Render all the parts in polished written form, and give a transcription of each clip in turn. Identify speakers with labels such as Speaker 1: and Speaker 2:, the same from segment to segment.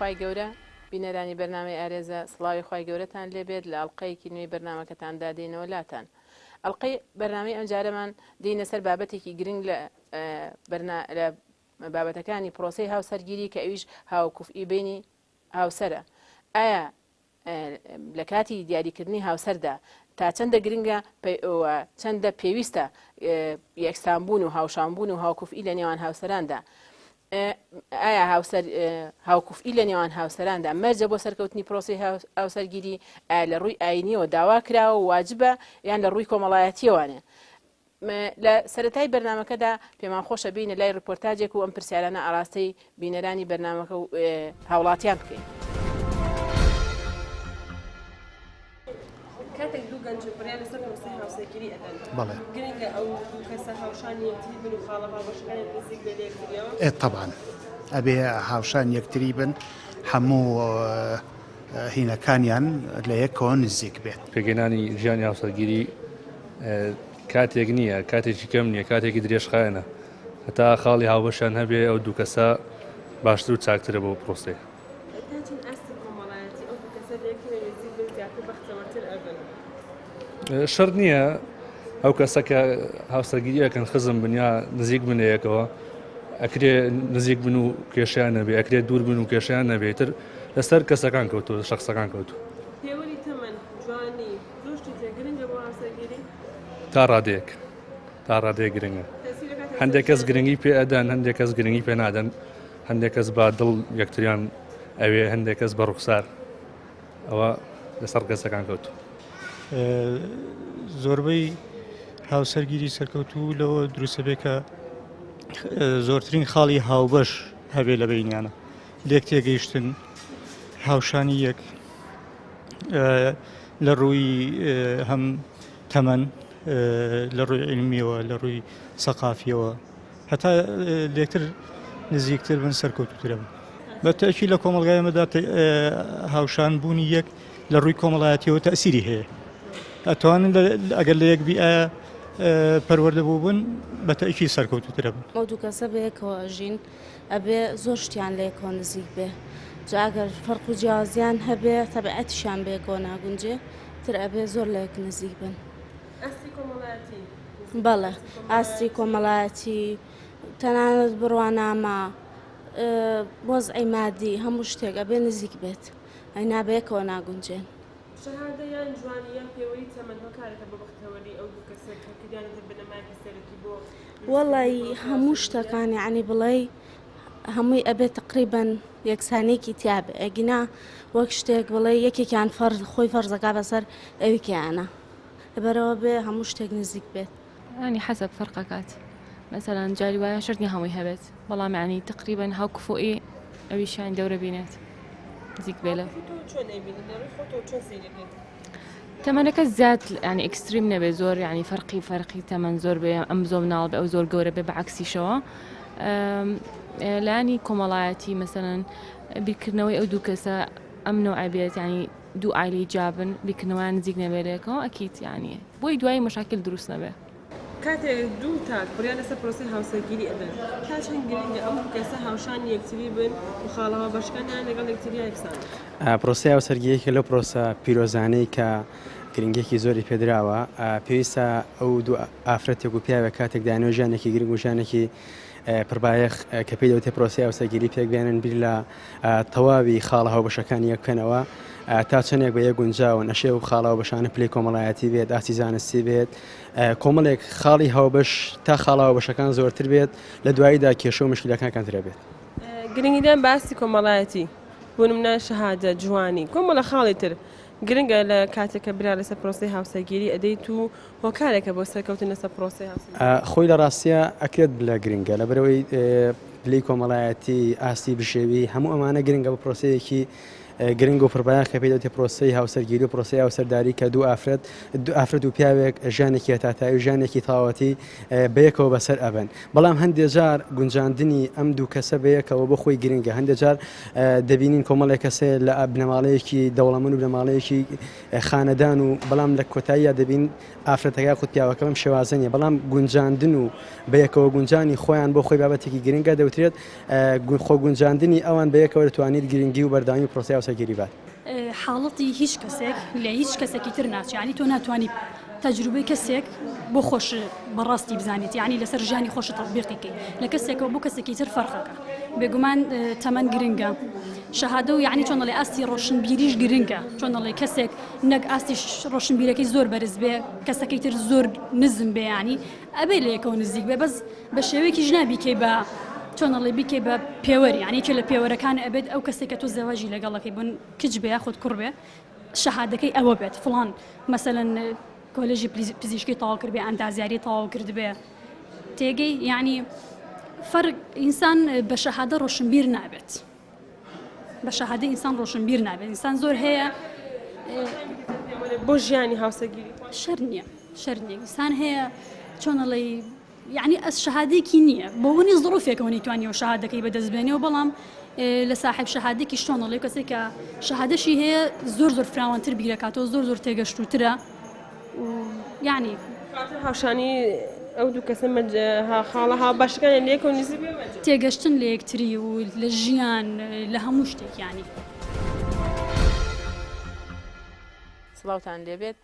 Speaker 1: خوای گەورە بینەرانی بەرنامەی ئارێزە سڵاوی خوای گەورەتان لێبێت لە ئەڵلقەیەکی نوێی بەرنامەکەتاندا دێنەوە لاتان ئەڵلقەی بەرنامەی ئەمجارەمان دێینە سەر بابەتێکی گرنگ لە لە بابەتەکانی پرۆسەی هاوسەرگیری کە ئەویش هاوکوفئی بینی هاوسەرە ئایا لە کاتی دیاریکردنی هاوسەردا تا چەندە گرنگە و چەندە پێویستە یەکسانبوون و هاوشانبوون و هاوکوفئی لە نێوان هاوسەراندا ئایا هاوسەر هاوکوفئی لە نێوان هاوسەراندا مەرجە بۆ سەرکەوتنی پرۆسی هاوسەرگیری ئایا لە ڕووی ئاینیەوە داوا کراوە واجبە یان لە ڕووی کۆمەڵایەتیەوانێ لە سەرەتای بەرنامەکەدا پێمان خۆشە بێینە لای ڕپۆرتاجێک و ئەم پرسیارانە ئاراستەی بینەرانی بەرنامەکە و هاوڵاتیان بکەین.
Speaker 2: کاتێک دوو گەنج بڕیار لەسەر پرۆسەی هاوسەرگیری ئەدەن بەڵێ گرنگە ئەو دوو کەسە هاوشانی یەکتری بن و خاڵە هاوبەشەکانیان نزیک بێ لە یەکتریەوە؟
Speaker 3: ئێ تەبعەن ئەبێ هاوشان یەکتری بن هەموو هینەکانیان لە یەکەوە نزیک بێت.
Speaker 4: پێکهێنانی ژیانی هاوسەرگیری کاتێک نییە، کاتێکی کەم نییە، کاتێکی درێژخایەنە. هەتا خاڵی هاوبەشیان هەبێ ئەو دوو کەسە باشتر و چاکترە بۆ پرۆسەیە.
Speaker 2: تا چەند ئاستی کۆمەڵایەتی ئەو دوو کەسە لە یەکتری نزیک بن زیاتر بەختەوەرتر ئەبن؟
Speaker 4: شەرت نییە ئەو کەسە کە هاوسەرگیری ئەکەن خزم بن یا نزیک بن لە یەکەوە، ئەکرێ نزیک بن و کێشەیان نەبێ، ئەکرێ دوور بن و کێشەیان نەبێ، ئیتر لەسەر کەسەکان کەوتووە، شەخسەکان کەوتووە.
Speaker 2: پێوەری تەمەن، جوانی، زۆر شتی تر گرنگە بۆ هاوسەرگیری؟
Speaker 4: تا ڕادەیەک تا ڕادەیەک گرنگە. هەندێک کەس گرنگی پێ ئەدەن، هەندێک کەس گرنگی پێ نادەن، هەندێک کەس بە دڵ یەکتریان ئەوێ، هەندێک کەس بە ڕوخسار. ئەوە لەسەر ڕگەزەکان کەوتووە.
Speaker 5: زۆربەی هاوسەرگیری سەرکەوتوو لەوە دروستە بێ کە زۆرترین خاڵی هاوبەش هەبێ لە بینیانە لێک تێگەیشتن هاوشانی یەک لە ڕووی هەم تەمەن لە ڕووی علمیەوە لە ڕووی سەقافیەوە هەتا لێکتر نزیکتر بن سەرکەوتوترە بن. بە تەئکید لە کۆمەڵگای ئێمەدا هاوشان بوونی یەک لە ڕووی کۆمەڵایەتیەوە تەئسیری هەیە. ئەتوانن ئەگەر لە یەک بیئە پەروەردە بووبن بە تەئکید سەرکەوتوترە بن.
Speaker 6: ئەو دوو کەسە بەیەکەوە ئەژین ئەبێ زۆر شتیان لەیەکەوە نزیک بێ جا ئەگەر فەرق و جیاوازیان هەبێ تەبعەتیشیان بەیەکەوە ناگونجێ تر ئەبێ زۆر لەیەک نزیک بن.
Speaker 2: ئاستی کۆمەڵایەتی.
Speaker 6: بەڵێ ئاستی کۆمەڵایەتی تەنانەت بڕوانامە وەزعی مادی هەموو شتێک ئەبێ نزیک بێت ئەینا بەیەکەوە ناگونجێن.
Speaker 2: شەهادە یان جوانی یان پێوەری تەمەن هۆکارێکە بۆ بەختەوەری ئەو دوو کەسە کە کردیانەتە بنەمایەکی سەرەکی بۆ
Speaker 6: وەڵی هەموو شتەکان یعنی بڵێ هەمووی ئەبێ تقریبەن یەکسانێکی تیاابێ ئەگینا وەک شتێک بڵێ یەکێکیان فەرز خۆی فەرزەکە بەسەر ئەویکیانە لەبەرەوە بێ هەموو شتێک نزیک بێت.
Speaker 7: یانی حەسەب فەرق ئەکات مەسەلەن جاری وایە شەرت نیە هەمووی هەبێت بەڵام یانی تقریبەن هاو کفوئی ئەویشیان دەورە بینێت نزیک بێ لە تەمەنەکە زیاد ینی extreme نەبێ زۆر ینی فەرقی فەرقی تەمەن زۆر بێ ئەم زۆر مناڵ بێ ئەو زۆر گەورە بێ بە عکسیشەوە لانی کۆمەڵایەتی مەسەلەن بیرکردنەوەی ئەو دوو کەسە ئەم نوعە بێت ینی دوو عایلەی جیابن بیرکردنەوەیان نزیک نەبێ لەیەکەوە ئەکید یانی بۆی دوایی مەشاکیل دروست نەبێ.
Speaker 2: کاتێک دوو تاک بڕیار لەسەر پرۆسەی هاوسەرگیری ئەدەن تا چەند گرنگە ئەو دوو کەسە هاوشانی یەکتری بن و خاڵە هاوبەشەکانیان لەگەڵ یەکتریا یەکسان بێت؟
Speaker 8: پرۆسەی هاوسەرگیری یەکێکە لەو پرۆسە پیرۆزانەی کە گرنگیەکی زۆری پێدراوە، پێویستە ئەو دوو ئافرەتێک و پیاوێک کاتێک دانەوە ژیانێکی گرنگ و ژیانێکی پڕبایەخ کە پێی دەوترێت پرۆسەی هاوسەرگیری پێک بێنن بیر لە تەواوی خاڵە هاوبەشەکانی یەک بکەنەوە تا چەندێک بە یەک گونجاون ئەشێ و خاڵە هاوبەشانە پلەی کۆمەڵایەتی بێت ئاستی زانستی بێت کۆمەڵێک خاڵی هاوبەش تا خاڵە هاوبەشەکان زۆرتر بێت لە دواییدا کێشە و مشکلەکان کەمترە بێت.
Speaker 2: گرنگیدان بە ئاستی کۆمەڵایەتی بۆ نمونە شەهادە، جوانی، کۆمەڵە خاڵی تر گرنگە لە کاتێک کە برا لەسەر پرۆسەی هاوسەرگیری ئەدەیت و هۆکارێکە بۆ سەرکەوتن لەسەر پرۆسەی هاوسەرگیری.
Speaker 8: خۆی لە ڕاستیا ئەکرێت بلە گرنگە لەبەرئەوەی پلەی کۆمەڵایەتی، ئاستی بژێوی هەموو ئەمانە گرنگە بۆ پرۆسەیەکی. گرنگ و پڕبایەخ کە پێی دەوترێ پرۆسەی هاوسەرگیری و پرۆسەی هاوسەرداری کە دوو ئافرەت دوو ئافرەت و پیاوێک ژیانێکی هەتاتایی و ژیانێکی تەواوەتی بەیەکەوە بەسەر ئەبەن بەڵام هەندێ جار گونجاندنی ئەم دوو کەسە بەیەکەوە بۆ خۆی گرنگە هەندێ جار دەبینین کۆمەڵێک کەسێ لە بنەماڵەیەکی دەوڵەمەند و بنەماڵەیەکی خانەدان و بەڵام لە کۆتاییە دەبین ئافرەتەکە یاخود پیاوەکە بەم شێوازە نیە بەڵام گونجاندن و بەیەکەوە گونجانی خۆیان بۆ خۆی بابەتێکی گرنگە دەوترێت خۆ گونجاندنی ئەوان بەیەکەوە دەتوانیت گرنگی و بەردەوامی پرۆسەی هاوسەرگیری بات.
Speaker 9: حاڵەتی هیچ کەسێک لە هیچ کەسێکی تر ناچێ یانی تۆ ناتوانی تەجروبەی کەسێک بۆ خۆش بەڕاستی بزانیت یانی لەسەر ژیانی خۆشت تەتبیقی کەی لە کەسێکەوە بۆ کەسێکی تر فەرقەکە بێگومان تەمەن گرنگە شەهادە و یعنی چۆن دەڵێ ئاستی ڕۆشنبیریش گرنگە چۆن دەڵێ کەسێک نەک ئاستی ڕۆشنبیرەکەی زۆر بەرز بێ کەسەکەی تر زۆر نزم بێ ینی ئەبێ لە یەکەوە نزیک بێ بەس بە شێوەیەکیش نا بیکەی بە چۆن ئەڵێ بیکەی بە پێوەر یعنی کە لە پێوەرەکان ئەبێت ئەو کەسێک کە تۆ زەواجی لەگەڵەکەی بوون کچ بێ یاخود کوڕ بێ شەهادەکەی ئەوە بێت فڵان مەسەلەن کۆلێژی پزیشکی تەواو کردبێ ئەندازیاری تەواو کردبێ تێگەی یعنی فەرق ئینسان بە شەهادە ڕۆشنبیر نابێت بە شەهادە ئینسان ڕۆشنبیر نابێت ئینسان زۆر هەیە
Speaker 2: بۆ ژیانی هاوسەرگیری
Speaker 9: شەر نییە شەر نییە ئینسان هەیە چۆن ئەڵێی یعنی ئەس شەهادێکی نییە بۆ ونی زڕوفێکەوە نەیتوانیەوە شەهادەکەی بەدەست بێنێ و بەڵام لە ساحب شەهادێکی چۆن ئەڵێ کەسێک کە شەهادەشی هەیە زۆر زۆر فراوانتر بیرەکاتەوە زۆر زۆر تێگەشتوترە و یعنی
Speaker 2: هاوشانی ئەو دوو کەسە خاڵە هاوبەشەکانیان لەیەکەوە نزیک بێ مەرجە.
Speaker 9: تێگەشتن لە یەکتری و لە ژیان لە هەموو شتێک یانی.
Speaker 1: سڵاوتان لێبێت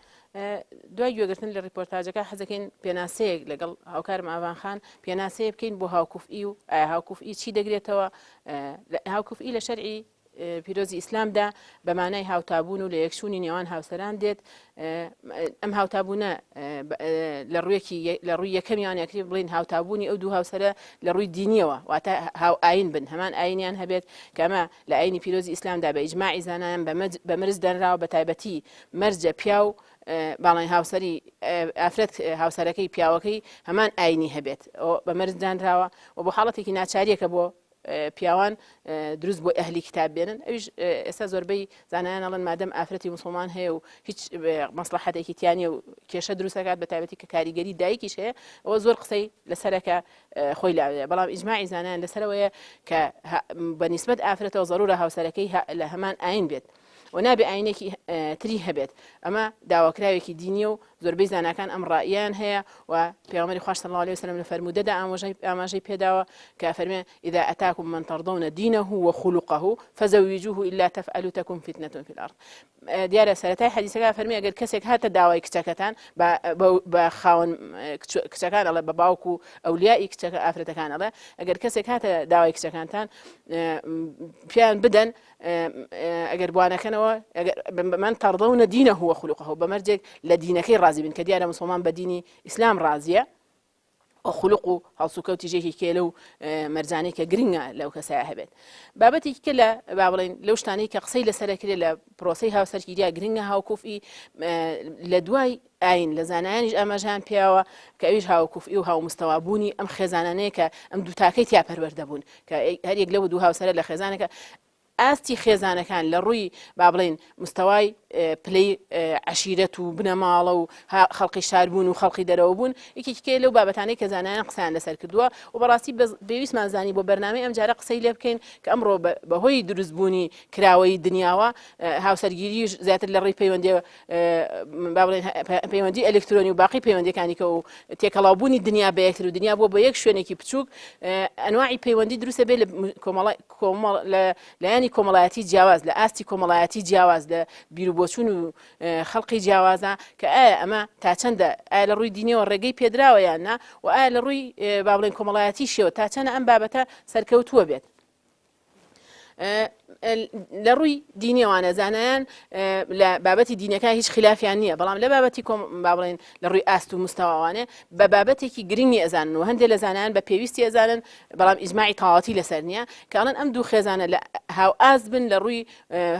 Speaker 1: دوای گوێگرتن لە ڕیپۆرتاجەکە حەزەکەین پێناسەیەک لەگەڵ هاوکارم ئاڤان خان پێناسەیە بکەین بۆ هاوکوفئی و ئایا هاوکوفئی چی دەگرێتەوە هاوکوفئی لە شەرعی پیرۆزی ئیسلامدا بە مانای هاوتابوون و لەیەکچوونی نێوان هاوسەران دێت، ئەم هاوتابوونە لە ڕوویەکی لە ڕووی یەکەمیان یەکری بڵین هاوتابوونی ئەو دوو هاوسەرە لە ڕووی دینیەوە واتە هاو ئاین بن هەمان ئاینیان هەبێت کە ئەمە لە ئاینی پیرۆزی ئیسلامدا بە ئیجماعی زانایان بە مەرج دانراوە بە تایبەتی مەرجە پیاو باڵین هاوسەری ئافرەت هاوسەرەکەی پیاوەکەی هەمان ئاینی هەبێت بە مەرج دانراوە و بۆ حاڵەتێکی ناچاریەکە بۆ پیاوان دروست بۆ ئەهلی کتاب بێنن ئەویش ئێستا زۆربەی زانایان ئەڵێن مادەم ئافرەتی موسڵمان هەیە و هیچ مەسڵەحەتێکی تیا نییە و کێشە دروستەکات بە تایبەتی کە کاریگەری دایکیش هەیە ئەوە زۆر قسەی لەسەرەکە خۆی لاوێ بەڵام ئیجماعی زانایان لەسەرەوەیە کە بە نیسبەت ئافرەتەوە زەرورە هاوسەرەکەی لە هەمان ئاین بێت و نابێ ئاینێکی تری هەبێت ئەمە داواکراوێکی دینیە و زۆربەی زاناکان ئەم ڕائیان هەیە و پێغەمبەری خوا صلی اللە علیه وسلم لە فەرموودەدا ئامۆژەی ئاماژەی پێداوە کە فەرمێ اذا اتاكم من ترضون دينه وخلقه فزوجوه الا تفعلوا تكن فتنة في الارض دیارە سەرەتای حەدیسەکە فەرمی ئەگەر کەسێک هاتە داوای کچەکەتان بە خاوەن کچەکان ئەڵێ بە باوک و ئەولیایی کچەکە ئافرەتەکان ئەڵێ ئەگەر کەسێک هاتە داوای کچەکانتان پیان بدەن ئەگەر بوانەکەنەوە من ترضون دينه وخلقه بە مەرجێک لە دینەکەی ڕازی بن کە دیارە مسلمان بە دینی ئیسلام ڕازیە خلق و هەڵسوکەوتی ژێکی کێلە و مەرجانەی کە گرنگە لەو کەسایە هەبێت بابەتێکی کە لە با بڵێن لەو شتانەی کە قسەی لەسەرەکرێت لە پرۆسی هاوسەرگیریا گرنگە هاوکوفی لە دوای ئاین لە زانایانیش ئاماژەیان پێیاوە کە ئەویش هاوکوفئی و هاومستەوابوونی ئەم خێزانانەیە کە ئەم دوو تاکەی تیا پەروەردە بوون کە هەر یەک لەو دوو هاوسەرە لە خێزانەکە ئاستی خێزانەکان لە ڕووی با بڵێین مستەوای پلەی عەشیرەت و بنەماڵە و خەڵقی شاربوون و خەڵقی دەرەوە بوون یەکێکیکەیە لەو بابەتانەی کە زانایان قسەیان لەسەر کردووە و بەڕاستی پێویستمان زانی بۆ بەرنامەی ئەمجارە قسەی لێ بکەین کە ئەمڕۆ بەهۆی دروستبوونی کراوەی دنیاوە هاوسەرگیریش زیاتر لە ڕێی پەیوەندی با بڵێن پەیوەندی ئەلکترۆنی و باقی پەیوەندەکانی کە و تێکەڵاوبوونی دنیا بە یەکتر و دنیا بووە بە یەک شوێنێکی بچووک ئەنواعی پەیوەندی دروستە بێ لە کۆمەڵ کۆمەڵ لە لایەنی کۆمەڵایەتی جیاواز لە ئاستی کۆمەڵایەتی جیاواز لە بیروبۆچوون و خەڵقی جیاوازە کە ئایا ئەمە تا چەندە ئایا لە ڕووی دینیەوە ڕێگەی پێدراوە یان نا و ئایا لە ڕووی با بڵێن کۆمەڵایەتیشیەوە تا چەندە ئەم بابەتە سەرکەوتووە بێت لە ڕووی دینیەوانە زانایان لە بابەتی دینەکە هیچ خلافیان نییە بەڵام لە بابەتی کۆم با بڵێن لە ڕووی ئاست و مستەواوانێ بە بابەتێکی گرنگی ئەزانن و هەندێک لە زانایان بە پێویستی ئەزانن بەڵام ئیجماعی تەواوەتی لەسەر نییە کە ئەڵێن ئەم دوو خێزانە لە هاوئاست بن لە ڕووی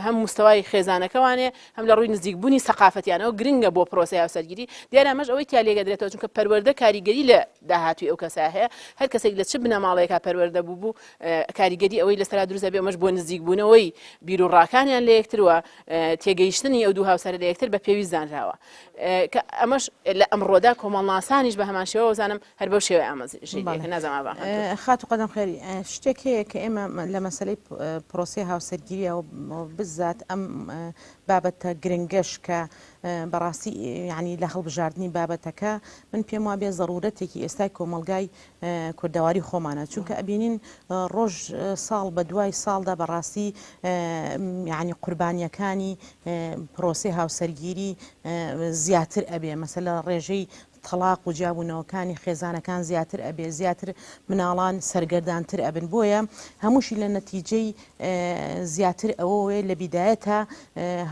Speaker 1: هەم مستەوای خێزانەکەوانێ هەم لە ڕووی نزیکبوونی سەقافەتیانەوە گرنگە بۆ پرۆسەی هاوسەرگیری دیارە ئەمەش ئەوەی تیا لێگەدرێتەوە چونکە پەروەردە کاریگەری لە داهاتووی ئەو کەسە هەیە هەر کەسێک لە چ بنەماڵەیەکا پەروەردە بوو بوو کاریگەری ئەوەی لەسەرا دروست دەبێ ئەمەش بۆ نزیکبوونەوە. نزیکبوونەوەی بیروڕاکانیان لە یەکتر و تێگەیشتنی ئەو دوو هاوسەرە لە یەکتر بە پێویست زانراوە کە ئەمەش لە ئەمڕۆدا کۆمەڵناسانیش بە هەمان شێوە وەزانم هەر بەو شێوەیە ئاماژەی پێ دەکەن. نازانم ئاڤا خان تۆ.
Speaker 10: خاتوو قەدەم خێری شتێک هەیە کە ئێمە لە مەسەلەی پرۆسەی هاوسەرگیریە و بزات ئەم بابەتە گرنگەش کە بەڕاستی یعنی لە هەڵبژاردنی بابەتەکە من پێم وابێ زەرورەتێکی ئێستای کۆمەڵگای کوردەواری خۆمانە چونکە ئەبینین ڕۆژ ساڵ بە دوای ساڵدا بەڕاستی یعنی قوربانیەکانی پرۆسەی هاوسەرگیری زیاتر ئەبێ مەسەلە ڕێژەی تەڵاق و جیابوونەوەکانی خێزانەکان زیاتر ئەبێ زیاتر مناڵان سەرگەردانتر ئەبن بۆیە هەمووشی لە نەتیجەی زیاتر ئەوەوەیە لە بیدایەتە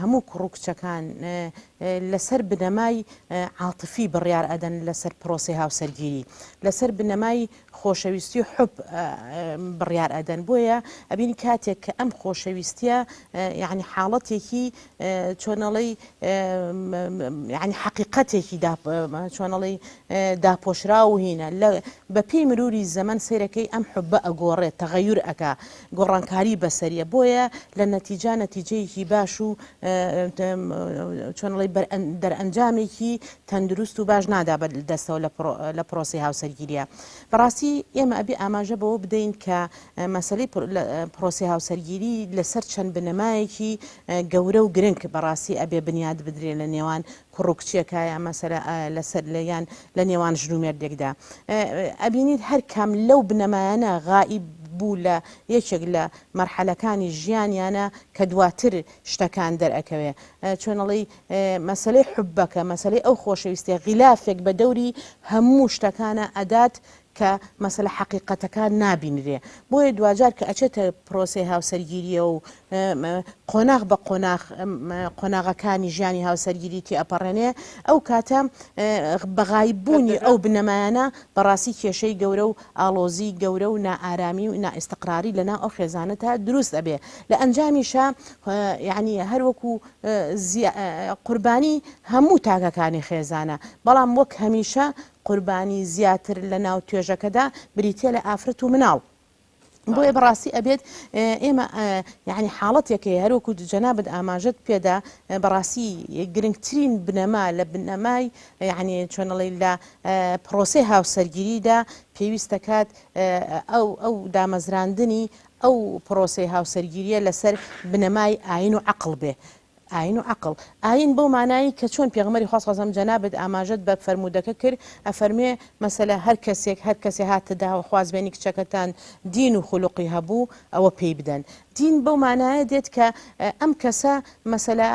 Speaker 10: هەموو کوڕ و کچەکان لەسەر بنەمای عاتفی بڕیار ئەدەن لەسەر پرۆسەی هاوسەرگیری لەسەر بنەمای خۆشەویستی و حوب بڕیار ئەدەن بۆیە ئەبینی کاتێک کە ئەم خۆشەویستیە یعنی حاڵەتێکی چۆنەڵی یعنی حەقیقەتێکی چۆنەڵی داپۆشراو و هینە لە بەپێی مروری زەمەن سەیرەکەی ئەم حوبە ئەگۆڕێت تەغەیر ئەکا گۆڕانکاری بەسەریە بۆیە لە نەتیجا نەتیجەیەکی باش و چۆنڵی دەرئەنجامێکی تەندروست و باش نادا بە دەستەوە لە پرۆسەی هاوسەرگیریە. بەڕاستی ئێمە ئەبێ ئاماژە بەوە بدەین کە مەسەلەی پرۆسەی هاوسەرگیری لەسەر چەند بنەمایەکی گەورە و گرنگ بەڕاستی ئەبێ بنیاد بدرێ لە نێوان کوڕ و کچێکا یا مەسەلە لەسەر یان لە نێوان ژن و مێردێکدا. ئەبینیت هەر کام لەو بنەمایانە غائیب بوو لە یەکێک لە مەرحەلەکانی ژیانیانە کە دواتر شتەکان دەرئەکەوێ چۆن ئەڵێی مەسەلەی حوبەکە مەسەلەی ئەو خۆشەویستیە غیلافێک بە دەوری هەموو شتەکانە ئەدات کە مەسەلە حەقیقەتەکان نابینرێ بۆیە دواجار کە ئەچێتە پرۆسەی هاوسەرگیریە و قۆناغ بە قۆناغ قۆناغەکانی ژیانی هاوسەرگیری تێئەپەڕێنێ ئەو کاتە بە غایب بوونی ئەو بنەمایانە بەڕاستی کێشەی گەورە و ئاڵۆزی گەورە و نائارامی و نائیستقراری لەناو ئەو خێزانەتا دروست ئەبێ لە ئەنجامیشا یەعنی هەر وەکو قوربانی هەموو تاکەکانی خێزانە بەڵام وەک هەمیشە قوربانی زیاتر لە ناو توێژەکەدا بریتیە لە ئافرەت و مناڵ. بۆیە بەڕاستی ئەبێت ئێمە یعنی حاڵەتێک هەیە هەروەکو جەنابت ئاماژەت پێدا بەڕاستی گرنگترین بنەما لە بنەمای یعنی چۆنەڵی لە پرۆسەی هاوسەرگیریدا پێویست دەکات ئەو ئەو دامەزراندنی ئەو پرۆسەی هاوسەرگیریە لەسەر بنەمای ئاین و عەقڵ بێ ئاین و عەقڵ. ئاین بەو مانایەی کە چۆن پێغەمبەری خوا صلی اللە علیە و سلم جەنابت ئاماژەت بە فەرموودەکە کرد ئەفەرموێ مەسەلە هەر کەسێک هەر کەسێ هاتە داوە خوازبێنی کچەکەتان دین و خولوقی هەبوو ئەوە پێی بدەن دین بەو مانایە دێت کە ئەم کەسە مەسەلە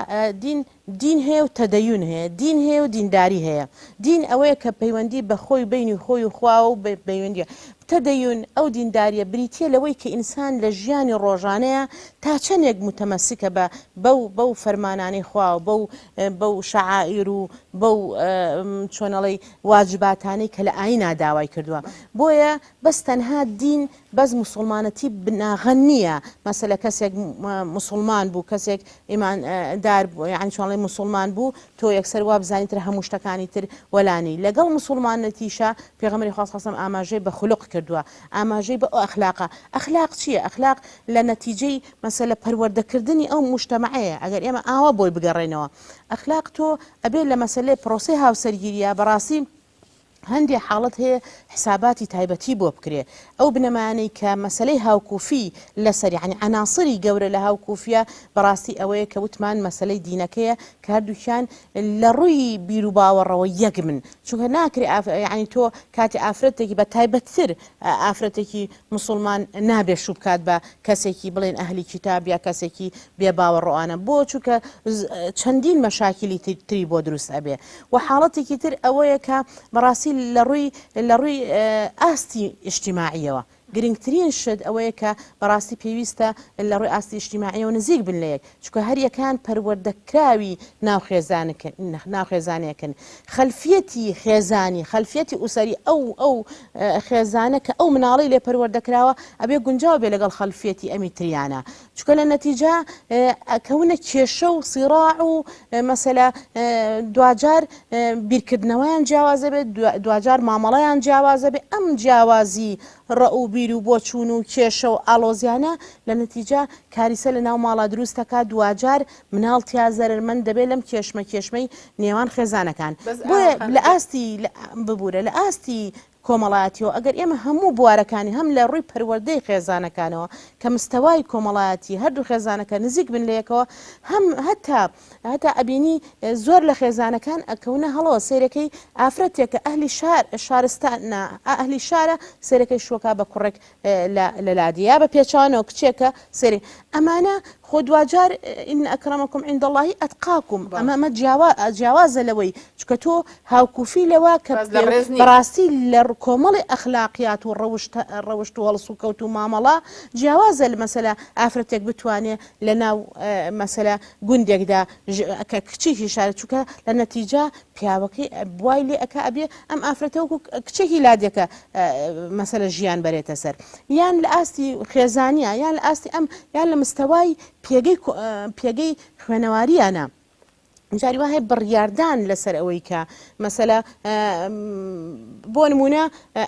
Speaker 10: دین دین هەیە و تەدەیون هەیە دین هەیە و دینداری هەیە دین ئەوەیە کە پەیوەندی بە خۆی بینی خۆی و خواوە و پەیوەندیە تەدەیون، ئەو دینداریە بریتیە لەوەی کە ئینسان لە ژیانی ڕۆژانەیا تا چەندێک موتەمەسکە بە بەو بەو فەرمانانەی خوا و بەو بەو شەعائیر و بەو چۆن ئەڵێی واجباتانەی کە لە ئایینا داوای کردووە. بۆیە بەس تەنها دین بەس موسوڵمانەتی بناغە نییە مەسەلە کەسێک موسوڵمان بوو کەسێک ئیمان دار بوو یانی چۆن ئەڵێی موسوڵمان بوو تۆ یەکسەر وا بزانی تر هەموو شتەکانی تر وەلانی لەگەڵ موسوڵمانەتیشا پێغەمبەری خوا صلی اللە علیە و سلم ئاماژەی بە خولق کردووە ئاماژەی بە ئەو ئەخلاقە ئەخلاق چییە ئەخلاق لە نەتیجەی مەسەلە پەروەردەکردنی ئەو موجتەمەعەیە ئەگەر ئێمە ئاوا بۆی بگەڕێینەوە ئەخلاق تۆ ئەبێ لە مەسەلەی پرۆسەی هاوسەرگیرییا بەڕاستی هەندێ حاڵەت هەیە حساباتی تایبەتی بۆ بکرێ ئەو بنەمایانەی کە مەسەلەی هاوکوفی لەسەر یانی عەناسری گەورە لە هاوکوفیە بەڕاستی ئەوەیە کە وتمان مەسەلەی دینەکەیە کە هەردووکیان لە ڕووی بیروباوەڕەوە یەک بن چونکە ناکرێ یانی تۆ کاتی ئافرەتێکی بە تایبەتتر ئافرەتێکی موسڵمان نابێ شوو بکات بە کەسێکی بڵێن ئەهلی کیتاب یا کەسێکی بێ باوەڕۆانە بۆ چونکە چەندین مەشاکیلی تری بۆ دروست ئەبێ و حاڵەتێکی تر ئەوەیە کە بەڕاستی لە ڕووی لە ڕووی ئاستی ئیجتیماعیەوە گرنگترین شت ئەوەیە کە بەڕاستی پێویستە لە ڕووی ئاستی ئیجتیماعیەوە نزیک بن لە یەک چونکە هەریەکەیان پەروەردەکراوی ناو خێزانکن ناو خێزانێکن خەلفیەتی خێزانی خەلفیەتی ئوسەری ئەو ئەو خێزانە کە ئەو مناڵی لێ پەروەردەکراوە ئەبێ گونجاو بێ لەگەڵ خەلفیەتی ئەمی تریانە چونکە لە نەتیجە ئەکەونە کێشە و سیڕاع و مەسەلە دواجار بیرکردنەوەیان جیاوازە بێت دواجار مامەڵەیان جیاوازە بێ ئەم جیاوازی ڕەئو و بیر و بۆچوون و کێشە و ئاڵۆزیانە لە نەتیجە کاریسە لە ناو ماڵا دروست دەکا دواجار مناڵ تیا زەرەرمەند دەبێ لەم کێشمە کێشمەی نێوان خێزانەکان
Speaker 1: بەس
Speaker 10: بۆیە
Speaker 1: ئاوا خان
Speaker 10: لە ئاستی ببورە لە ئاستی کۆمەڵایەتیەوە ئەگەر ئێمە هەموو بوارەکانی هەم لە ڕووی پەروەردەی خێزانەکانەوە کە مستەوای کۆمەڵایەتی هەردوو خێزانەکە نزیک بن لە یەکەوە هەم هەتا هەتا ئەبینی زۆر لە خێزانەکان ئەکەونە هەڵەوە سەیرەکەی ئافرەتێکە ئەهلی شار شارستانە ئەهلی شارە سەیرەکەی شوەکا بە کوڕێک لە لە لادێ یا بە پێچەوانەوە کچێکە سەیری ئەمانە خۆ دواجار ان اکرمکم عند اللە اتقاکم ئەمە ئەمە جیاوا جیاوازە لەوەی چونکە تۆ هاوکوفی لەوە کە
Speaker 1: باس لە ڕێز نییە.
Speaker 10: بەڕاستی لە کۆمەڵی ئەخلاقیات و ڕەوشت ڕەوشت و هەڵسوکەوت و مامەڵە جیاوازە لە مەسەلە ئافرەتێک بتوانێ لە ناو مەسەلە گوندێکدا کە کچێکی شارە چونکە لە نەتیجە پیاوەکەی وای لێ ئەکا ئەبێ ئەم ئافرەتە وەکو کچێکی لادێکە مەسەلە ژیان بەرێتە سەر یان لە ئاستی خێزانیە یان لە ئاستی ئەم یان لە مستەوای پێگەی پێگەی خوێنەواریانە جاری وا هەیە بڕیاردان لەسەر ئەوەی کە مەسەلە بۆ نمونە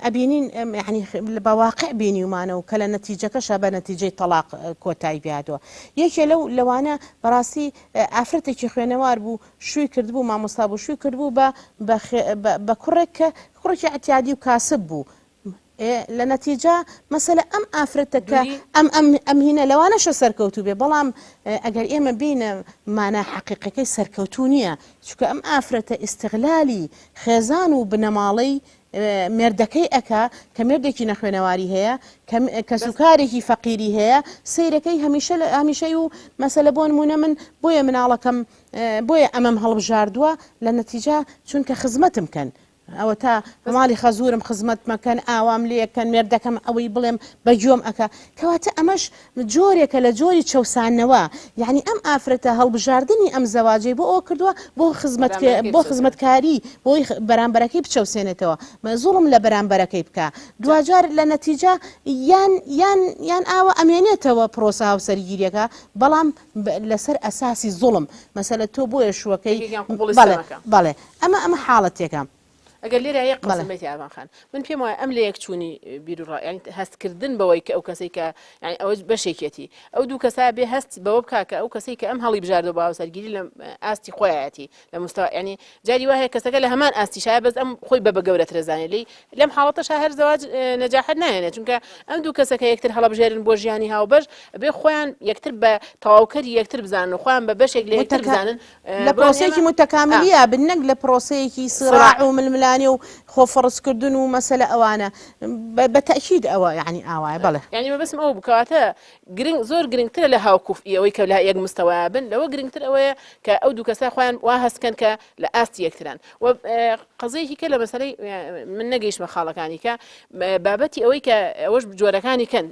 Speaker 10: ئەبینین یعنی بە واقع بینیومانە و کە لە نەتیجەکەشە بە نەتیجەی تەلاق کۆتایی پێهاتووە یەکێ لەو لەوانە بەڕاستی ئافرەتێکی خوێنەوار بوو شووی کردبوو مامۆستا بوو شووی کردبوو بە بە کوڕێک کە کوڕێکی ئەتیادی و کاسب بوو ئێ لە نەتیجە مەسەلە ئەم ئافرەتە کە ئەم ئەم ئەم هینە لەوانەشە سەرکەوتوو بێ بەڵام ئەگەر ئێمە بینە مانا حەقیقەکەی سەرکەوتوو نییە چونکە ئەم ئافرەتە ئیستغلالی خێزان و بنەماڵەی مێردەکەی ئەکا کە مێردێکی نەخوێنەواری هەیە کە کەسوکارێکی فەقیری هەیە سەیرەکەی هەمیشە لە هەمیشەی و مەسەلە بۆ نمونە من بۆیە مناڵەکەم بۆیە ئەمەم هەڵبژاردووە لە نەتیجە چونکە خزمەتم کەن ئەوەتا ماڵی خەزورم خزمەت مەکەن ئاوام لێکەن مێردەکەم ئەوەی بڵێم بە گوێم ئەکا کەواتە ئەمەش جۆرێکە لە جۆری چەوسانەوە یعنی ئەم ئافرەتە هەڵبژاردنی ئەم زەواجەی بۆ ئەوە کردووە بۆ خزمەت بۆ خزمەتکاری بۆی بەرامبەرەکەی بچەوسێنێتەوە زوڵم لە بەرامبەرەکەی بکە دواجار لە نەتیجە یان یان یان ئاوە ئەمێنێتەوە پرۆسە هاوسەرگیریەکە بەڵام لەسەر ئەساسی زوڵم مەسەلە تۆ بۆیە شووەکەی
Speaker 1: یەکێکیان قبوڵی
Speaker 10: بەڵێ
Speaker 1: ستەمەکە.
Speaker 10: بەڵێ ئەمە ئەمە حاڵەتێکە.
Speaker 1: ئەگەر لێرە یەک
Speaker 10: بەڵێ.
Speaker 1: قسەم بێتی ئاڤان خان من پێم وایە ئەم لەیەکچوونی بیروڕا یانی هەستکردن بەوەی کە ئەو کەسەی کە یانی ئەوە بەشێکیەتی ئەو دوو کەسە بێ هەست بەوە بکا کە ئەو کەسەی کە ئەم هەڵیبژاردەوە بە هاوسەرگیری لە ئاستی خۆیەتی لە مستەوا یانی جاری وا هەیە کەسەکە لە هەمان ئاستیشایە بەس ئەم خۆی بە بە گەورەترە زانێ لێی لەم حاڵەتەشا هەر زەواج نەجاحەت نایەنێ چونکە ئەم دوو کەسە کە یەکتر هەڵەبژێرن بۆ ژیانی هاوبەش ئەبێ خۆیان یەکتر بە تەواوکەری یەکتر بزانن و خۆیان بە بەشێک لە یەکتر
Speaker 10: متەکا
Speaker 1: بزانن
Speaker 10: لە
Speaker 1: بڵێن
Speaker 10: پرۆسەیەکی
Speaker 1: ئێمە
Speaker 10: متەکاملییا بن نەک لە پرۆسەیەکی
Speaker 1: صراع
Speaker 10: صراع و ململانێ و خۆ فەڕزکردن و مەسەلە ئەوانە بە بە تەئکید ئەوە یەعنی ئاوایە بەڵێ.
Speaker 1: یانی مەبەستم ئەوە بوو کەواتە گرنگ زۆر گرنگترە لە هاوکوفئی ئەوەی کە لە یەک مستەوایە بن لەوە گرنگتر ئەوەیە کە ئەو دوو کەسە خۆیان وا هەست کەن کە لە ئاستی یەکتران و قەزیەکی کە لە مەسەلەی من نەگەیشتمە خاڵەکانی کە بابەتی ئەوەی کە ئەوەش جۆرەکانی کەن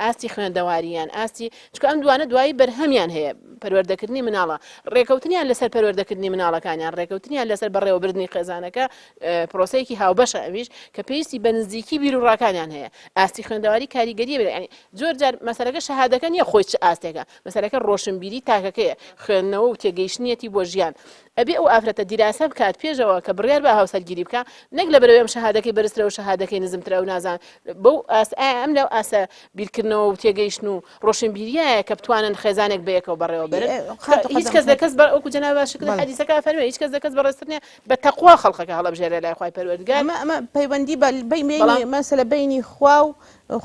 Speaker 1: ئاستی خوێندەواریان ئاستی چونکە ئەم دوانە دوایی بەرهەمیان هەیە پەروەردەکردنی مناڵە ڕێکەوتنیان لەسەر پەروەردەکردنی مناڵەکانیان ڕێکەوتنیان لەسەر بەڕێوەبردنی خێزانەکە پرۆسەیەکی هاوبەشە ئەویش کە پێویستی بە نزیکی بیروڕاکانیان هەیە ئاستی خوێندەواری کاریگەریە بێ یعنی زۆر جار مەسەلەکە شەهادەکە نییە خۆی چ ئاستێکە مەسەلەکە ڕۆشنبیری تاکەکەیە خوێندنەوە و تێگەیشتنیەتی بۆ ژیان ئەبێ ئەو ئافرەتە دیراسە بکات پێشەوە کە بڕیار بە هاوسەرگیری بکە نەک لە بەرەوەی ئەم شەهادەکەی بەرزترە و شەهادەکەی نزمترە و نازان بەو ئاست ئایا ئەم لەو ئاستە بیرکردنەوە و تێگەیشتن و ڕۆشنبیریایە کە بتوانن خێزانێک بەیەکەوە بەڕێوە بەرن هیچ کەس لە کەس بە وەکو جەنابی باسی کرد حەدیسەکە فەرمووی هیچ کەس لە کەس بەڕێزتر نییە بە تەقوا خەڵکەکە هەڵەبژێرێ لای خوای پەروەردگار
Speaker 10: ئەمە ئەمە پەیوەندی بە بەینی مەسەلە بەینی خوا و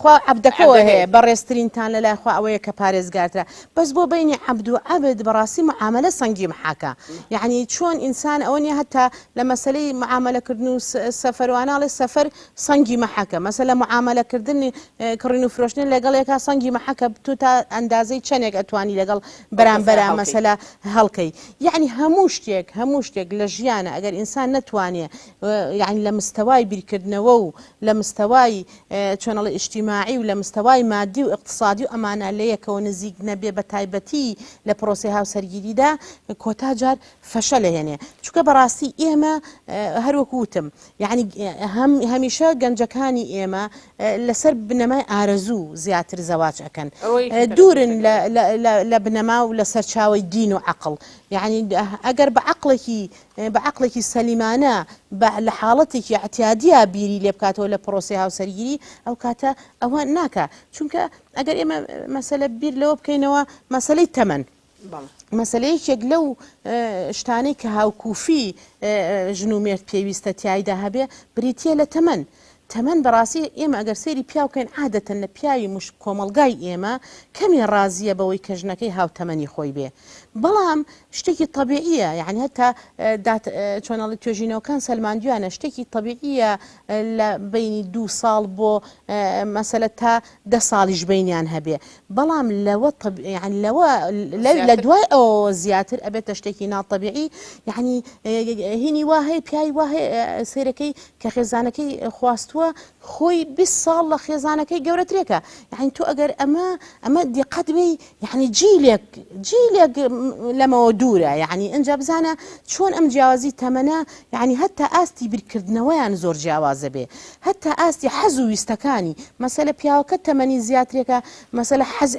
Speaker 10: خوا عەبدەکەوە هەیە بەڕێزترینتان لەلای خوا ئەوەیە کە پارێزگارترە بەس بۆ بەینی عەبد و عەبد بەڕاستی معامەلە سەنگی محاکە یەعنی چۆن ئینسان ئەوە نیە هەتا لە مەسەلەی معامەلەکردن و سەفەر وانە ئەڵێ سەفەر سەنگی مەحەکە مەسەلە معامەلەکردن کڕین و فرۆشتن لەگەڵ یەکا سەنگی مەحەکە تۆ تا ئەندازەی چەنێک ئەتوانی لەگەڵ بەرامبەرا مەسەلە هەڵکەی یەعنی هەموو شتێک هەموو شتێک لە ژیانە ئەگەر ئینسان نەتوانێ یەعنی لە مستەوای بیرکردنەوە و لە مستەوای چۆن ئەڵێ ئیجتیماعی و لە مستەوای مادی و ئیقتسادی و ئەمانە لە یەکەوە نزیک نەبێ بە تایبەتی لە پرۆسەی هاوسەرگیریدا کۆتا جار فەشەل. فەشەل ئەهێنێ چونکە بەڕاستی ئێمە هەروەکو وتم یعنی هەم هەمیشە گەنجەکانی ئێمە لەسەر بنەمای ئارەزوو زیاتر زەواج ئەکەن دوورن لە بنەما و لە سەرچاوەی دین و عەقڵ یعنی ئەگەر بە عەقڵێکی بە عەقڵێکی سەلیمانە بە لە حاڵەتێکی ئەعتیادیا بیری لێ بکاتەوە لە پرۆسەی هاوسەرگیری ئەو کاتە ئەوە ناکا چونکە ئەگەر ئێمە مەسەلە بیر لەوە بکەینەوە مەسەلەی تەمەن مەسەلە یەکێک لەو شتانەی کە هاوکوفی ژن و مێرد پێویستە تیایدا هەبێ بریتە لە تەمەن. تەمەن بەڕاستی ئێمە ئەگەر سەیری پیاو کەین عادەتەن لە پیاوی مش کۆمەڵگای ئێمە کەمێ ڕازیە بەوەی کە ژنەکەی هاوتەمەنی خۆی بێ بەڵام شتێکی تەبیعیە یعنی هەتا دات چۆنەڵی توێژینەوەکان سەلماندویانە شتێکی تەبیعیە لە بینی دوو ساڵ بۆ مەسەلە تا دە ساڵیش بینیان هەبێ بەڵام لەوە یعنی لەوە لە دوای ئەوەوە زیاتر ئەبێتە شتێکی ناتەبیعی یعنی هینی وا هەیە پیاوی وا هەیە سەیرەکەی کە خێزانەکەی خواستووە خۆی 20 ساڵ لە خێزانەکەی گەورەترێکە یعنی تۆ ئەگەر ئەمە ئەمە دیقەت بێ یعنی جیلێک جیلێک لەمەوە دوورە یعنی ئینجا بزانە چۆن ئەم جیاوازی تەمەنە یعنی هەتا ئاستی بیرکردنەوەیان زۆر جیاوازە بێ هەتا ئاستی حەز و ویستەکانی مەسەلە پیاوەکە تەمەنی زیاترێکە مەسەلە حەز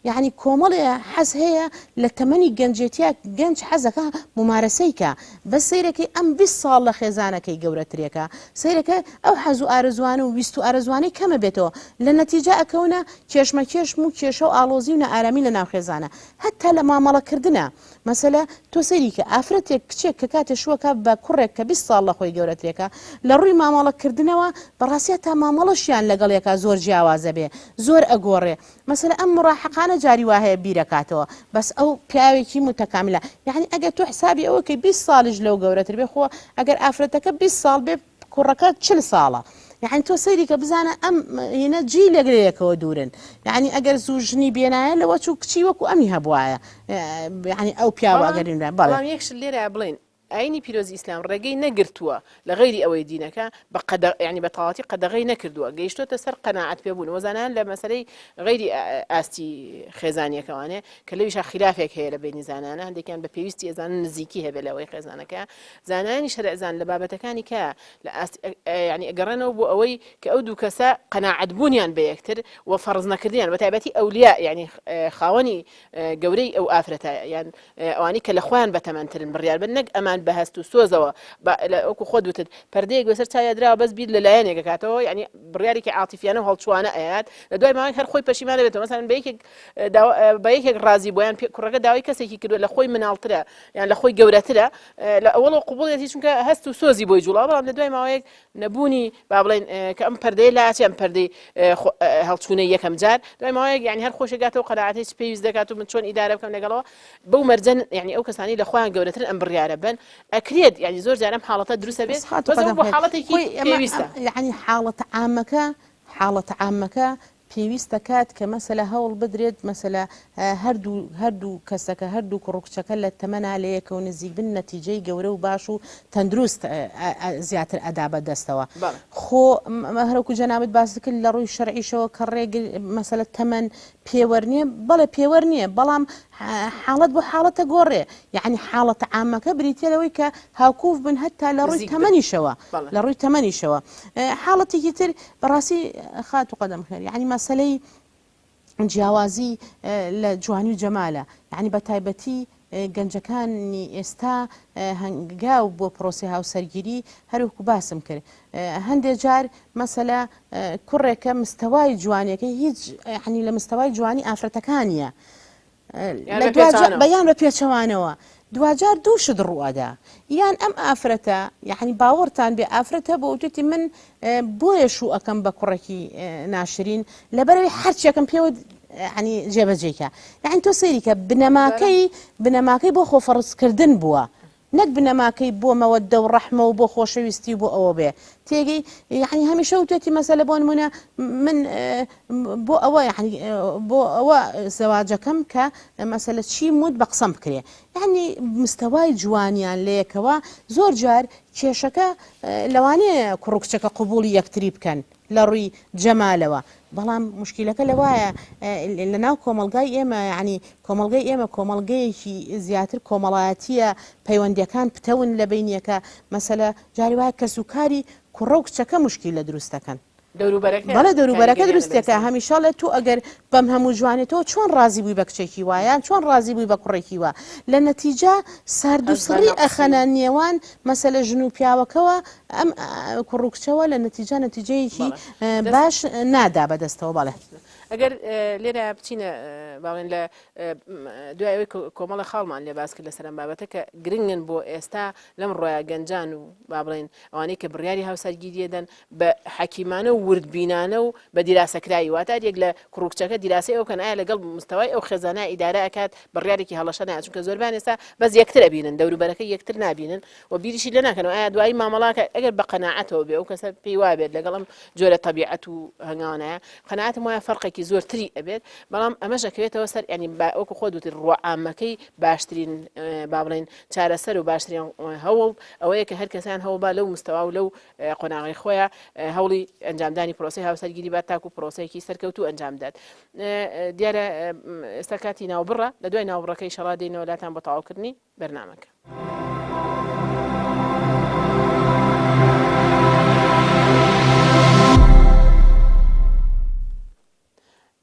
Speaker 10: یعنی کۆمەڵێ حەز هەیە لە تەمەنی گەنجێتیا گەنج حەزەکە ممارەسەی کە بەس سەیرەکەی ئەم 20 ساڵ لە خێزانەکەی گەورەترێکە سەیرەکە ئەو حەز و ئارەزوانە و ویست و ئارەزوانەی کەمە بێتەوە لە نەتیجە ئەکەونە کێشمەکێشم و کێشە و ئاڵۆزی و نائارامی لە ناو خێزانە هەتا لە مامەڵەکردنا مەسەلە تۆ سەیری کە ئافرەتێک کچێک کە کاتێ شووەکا بە کوڕێک کە 20 ساڵ لە خۆی گەورەترێکە لە ڕووی مامەڵە کردنەوە بەڕاستی هەتا مامەڵەشیان لەگەڵ یەکا زۆر جیاوازە بێ زۆر ئەگۆڕێ مەسەلە ئەم مڕاحەقانە جاری وا هەیە بیرەکاتەوە بەس ئەو پیاوێکی متەکاملە یعنی ئەگەر تۆ حسابی ئەوە کەی 20 ساڵیش لەو گەورەتر بێ خۆ ئەگەر ئافرەتەکە 20 ساڵ بێ کوڕەکە 40 ساڵە یعنی تۆ سەیری کە بزانە ئەم هینە جیلێک لە یەکەوە دوورن یعنی ئەگەر زوو ژنی بێنایە لەوە چوو کچی وەکو ئەمی هەبوایە یعنی ئەو پیاوە ئەگەر بەڵێ
Speaker 1: بەڵام یەک شت لێرە بڵێین ئاینی پیرۆزی ئیسلام ڕێگەی نەگرتووە لە غەیری ئەوەی دینەکە بە قەدە یانی بە تەواوەتی قەدەغەی نەکردووە گەیشتۆتە سەر قەناعەت پێبوون وە زانایان لە مەسەلەی غەیری ئاستی خێزانیەکەوانێ کە لەویشا خلافێک هەیە لە بەینی زانایانە هەندێکیان بە پێویستی ئەزانن نزیکی هەبێ لەوەی خێزانەکە زانایانی شەرعزان لە بابەتەکانی کە لە ئاست یانی ئەگەڕێنەوە بۆ ئەوەی کە ئەو دوو کەسە قەناعەت بوونیان بە یەکتر و فەرز نەکردیان بە تایبەتی ئەولیا یانی خاوەنی گەورەی ئەو ئافرەتە یان ئەوانەی کە لە خۆیان بەتەمەنترن بڕیار بن نەک ئەمان بە هەست و سۆزەوە وەکو خۆت وتت پەردەیەک بەسەر چاویا دراوە بەس بیر لە لایەنێک ئەکاتەوە یعنی بڕیارێکی عاتیفیانە و هەڵچووانە ئەیات لە دوای ماوەیەک هەر خۆی پەشیمان دەبێتەوە مەسەلەن بە یەکێک بە یەکێک ڕازی بوو یان کوڕەکە داوای کەسێکی کردووە لە خۆی مناڵترە یان لە خۆی گەورەترە لە ئەوەڵەوە قبوڵیەتی چونکە هەست و سۆزی بۆی جوڵاوە بەڵام لە دوای ماوەیەک نەبوونی با بڵێین کە ئەم پەردەیە لاچێ ئەم پەردەی هەڵچوونەی یەکەم جار دوای ماوەیەک یعنی هەر خۆشی گاتەوە قەناعەتی چ پێویست دەکات و من چۆن ئیدارە بکەم لەگەڵەوە بەو مەرجەن یعنی ئەو کەسانی لە خۆیان گەورەترن ئەم بڕیارە بن ئەکرێت یعنی زۆر جار ئەم حاڵەتە دروستە بێت بەس ئەوە بۆ حاڵەتێکی پێویستە
Speaker 10: یعنی حاڵەتە عامەکە حاڵەتە عامەکە پێویست دەکات کە مەسەلە هەوڵ بدرێت مەسەلە هەردوو هەردوو کەسەکە هەردوو کوڕ و کچەکە لە تەمەنا لەیەکەوە نزیک بن نەتیجەی گەورە و باش و تەندروست زیاتر ئەدا بە دەستەوە خۆ هەرەکو جەنابت باست کرد لە ڕووی شەرعیشەوە کە ڕێگر مەسەلە تەمەن پێوەر نییە بەڵێ پێوەر نییە بەڵام حاڵەت بۆ حاڵەتە گۆڕێ یعنی حاڵەتە عامەکە بریتە لەوەی کە هاوکوف بن هەتا لە ڕووی تەمەنیشەوە لە ڕووی تەمەنیشەوە حاڵەتێکی تر بەڕاستی خاتوو قەدەم خێر یعنی مەسەلەی جیاوازی لە جوانی و جەمالە یعنی بە تایبەتی گەنجەکانی ئێستا هەنگاو بۆ پرۆسی هاوسەرگیری هەروەکو باسم کرد هەندێک جار مەسەلە کوڕێکە مستەوای جوانیەکەی هیچ یعنی لە مستەوای جوانی ئافرەتەکانیە یان بە پێچەوانەوە دواجار دوو شت ڕووئەدا یان ئەم ئافرەتە یعنی باوەڕتان بێ ئافرەت هەبوو وتوێتی من بۆیە شوو ئەکەم بە کوڕێکی ناشرین لەبەرەوەی هەرچێکم پێوە ینی جێبەجێکە یعنی تۆ سەیریکە بنەماکەی بنەماکەی بۆ خۆفەڕزکردن بووە نەک بنەماکەی بۆ مەوەدە و ڕەحمە و بۆ خۆشەویستی و بۆ ئەوە بێ تێگەی یعنی هەمیشە وتێتی مەسەلە بۆ نمونە من بۆ ئەوە یعنی بۆ ئەوە زەواجەکەم کە مەسەلە چی موت بە قسەم بکرێ یعنی مستەوای جوانیان لەیەکەوە زۆر جار کێشەکە لەوانەیە کوڕ و کچەکە قبوڵی یەکتری بکەن لە ڕووی جەمالەوە بەڵام موشکیلەکە لەوایە لە ناو کۆمەڵگای ئێمە یعنی کۆمەڵگەی ئێمە کۆمەڵگەیەکی زیاتر کۆمەڵایەتیە پەیوەندیەکان پتەون لە بینیەکە مەسەلە جاری وایە کەس و کاری کوڕە و کچەکە موشکیلە دروست دەکەن.
Speaker 1: دەوروبەرەکە
Speaker 10: بەڵێ دەوروبەرەکە
Speaker 1: کاریگەریان
Speaker 10: دروستەکە
Speaker 1: لەسەر.
Speaker 10: هەمیشە ئەڵێ تۆ ئەگەر بەم هەموو جوانێ تۆ چۆن ڕازی بووی بە کچێکی وا یان چۆن ڕازی بووی بە کوڕێکی وا لە نەتیجە سارد و
Speaker 1: هەست بە
Speaker 10: سڕی
Speaker 1: نەقسی
Speaker 10: ئەخەنە نێوان مەسەلە ژن و پیاوەکەوە ئەم کوڕ و کچەوە لە نەتیجە نەتیجەیەکی
Speaker 1: بەڵێ دەست
Speaker 10: باش نادا بەدەستەوە بەڵێ.
Speaker 1: ئەگەر لێرە بچینە باڵێن لە دوای ئەوەی کۆمەڵە خاڵمان لێ باس کرد لەسەر ئەم بابەتە کە گرنگن بۆ ئێستا لەم ڕۆیا گەنجان و با بڵێن ئەوانەی کە بڕیاری هاوسەرگیریە دەن بە حەکیمانە و وردبینانە و بە دیراسەکراوی واتە هەر یەک لە کوڕ و کچەکە دیراسەی ئەو بکەن ئایا لەگەڵ مستەوای ئەو خێزانە ئیدارە ئەکات بڕیارێکی هەڵەشە نایە چونکە زۆربیان ئێستا بەس یەکتر ئەبینن دەوروبەرەکە یەکتر نابینن و بیریشی لێ ناکەنەوە ئایا دوایی مامەڵاکە ئەگەر بە قەناعەتەوە بێ ئەو کەسە پێی وابێت لەگەڵ ئەم جۆرە تەبیعەت و هەنگاوانایە قەناعەتم وایە فەرقێکی زۆرتری ئەبێت بەڵام ئەمەش ئەکەوێتەوە سەر یعنی وەکو خۆت وتت ڕووە عامەکەی باشترین با بڵێین چارەسەر و باشترین هەوڵ ئەوەیە کە هەر کەسیان هەوڵ با لەو مستەوا و لەو قۆناغی خۆیان هەوڵی ئەنجامدانی پرۆسەی هاوسەرگیری بات تاکو پرۆسەیەکی سەرکەوتوو ئەنجام بدات دیارە ئێستا کاتی ناوبڕە لە دوای ناوبڕەکەی شەڕا دێنەوە لاتان بۆ تەواوکردنی بەرنامەکە.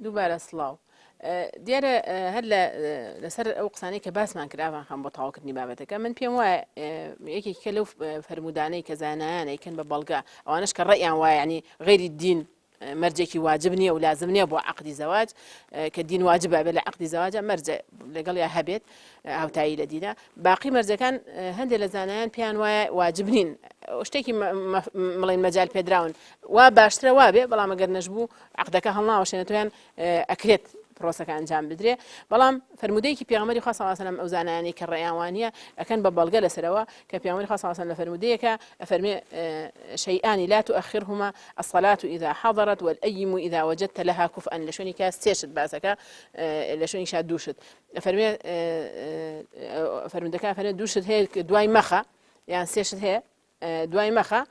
Speaker 1: دووبارە سڵاو. دیارە هەر لەسەر ئەو قسانەی کە باسمان کرد ئاڤان خان بۆ تەواوکردنی بابەتەکە من پێم وایە یەکێک کە لەو فەرمودانەی کە زانایان ئەیکەن بە بەڵگە ئەوانش کە ڕێیان وایە ینی غەیری دین مەرجێکی واجب نییە و لازم نییە بۆ عقدی زەواج کە دین واجبە بێت لە عقدی زەواجە مەرجە لەگەڵ یا هەبێت هاوتایی لە دینە باقی مەرجەکان هەندێک لە زانایان پێیان وایە واجب نین شتێکی مڵین مەجال پێدراون وا باشترە وابێ بەڵام ئەگەر نەشبوو عەقدەکە هەڵناوەشێنێتەوە یان ئەکرێت پرۆسەکە ئەنجام بدرێ بەڵام فەرموودەیەکی پێغەمبەری خوا صلی الله علیه و سلم ئەو زانایانەی کە ڕێیان وانییە ئەکەن بە بەڵگە لەسەرەوە کە پێغەمبەری خوا صلی الله علیه و سلم لە فەرموودەیەکە ئەفەرمێ شیئان لا تؤخرهما الصلاة إذا حضرت والأيم إذا وجدت لها كفءا لە شوێنی کە سێ شت باسەکە لە شوێنی شاد دوو شت ئەفەرمێ فەرموودەکە ئەفەرمێ دوو شت هەیە دوای مەخە یان سێ شت هەیە دوای مەخە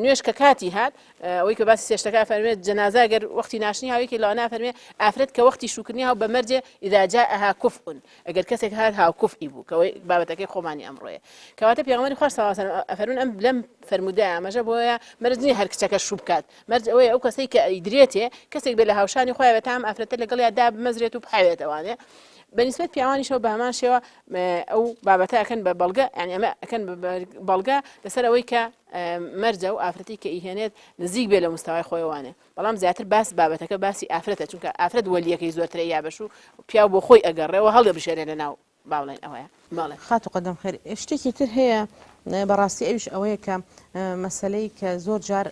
Speaker 1: نوێژ کە کاتی هات ئەوەی کە باسی سێشتەکە فەرمێت جەنازە گەر وەختی ناشنی هاوێکی لەوانە فەرمێ ئافرەت کە وەختی شوکردنی هاو بە مەرجێ إذا جاءها كفء ئەگەر کەسێک هات هاو کوفئی بوو کەوەی بابەتەکەی خۆمانی ئەمڕۆیە کەواتە پێغەمبەری خوا صلی الله علیه و سلم ئەفەرموون ئەم لەم فەرموودە ئاماژە بۆیە مەرج نییە هەر کچەکە شوو بکات مەرج ئەوەیە ئەو کەسەی کە ئەیدرێتێ کەسێک بێ لە هاوشانی خۆیان بێت تا ئەم ئافرەتە لەگەڵیا دابمەزرێت و بحەوێتەوانێ بەنیسبەت پیاوانیشەوە بە هەمان شێوە ئەو بابەتە ئەکەن بە بەڵگە یانی ئەمە ئەکەن بە بەڵگە لەسەر ئەوەی کە مەرجە و ئافرەتی کە ئیهێنێت نزیک بێ لە مستەوای خۆیوانێ بەڵام زیاتر باس بابەتەکە باسی ئافرەتە چونکە ئافرەت وەلیەکەی زۆرترە یا بەش و پیاو بۆ خۆی ئەگەڕێەوە هەڵێ بژێنێ لە ناو باڵێن ئەوەیە بەڵێ.
Speaker 10: خاتوو قەدەم خێر شتێکی تر هەیە بەڕاستی ئەویش ئەوەیە کە مەسەلەی کە زۆر جار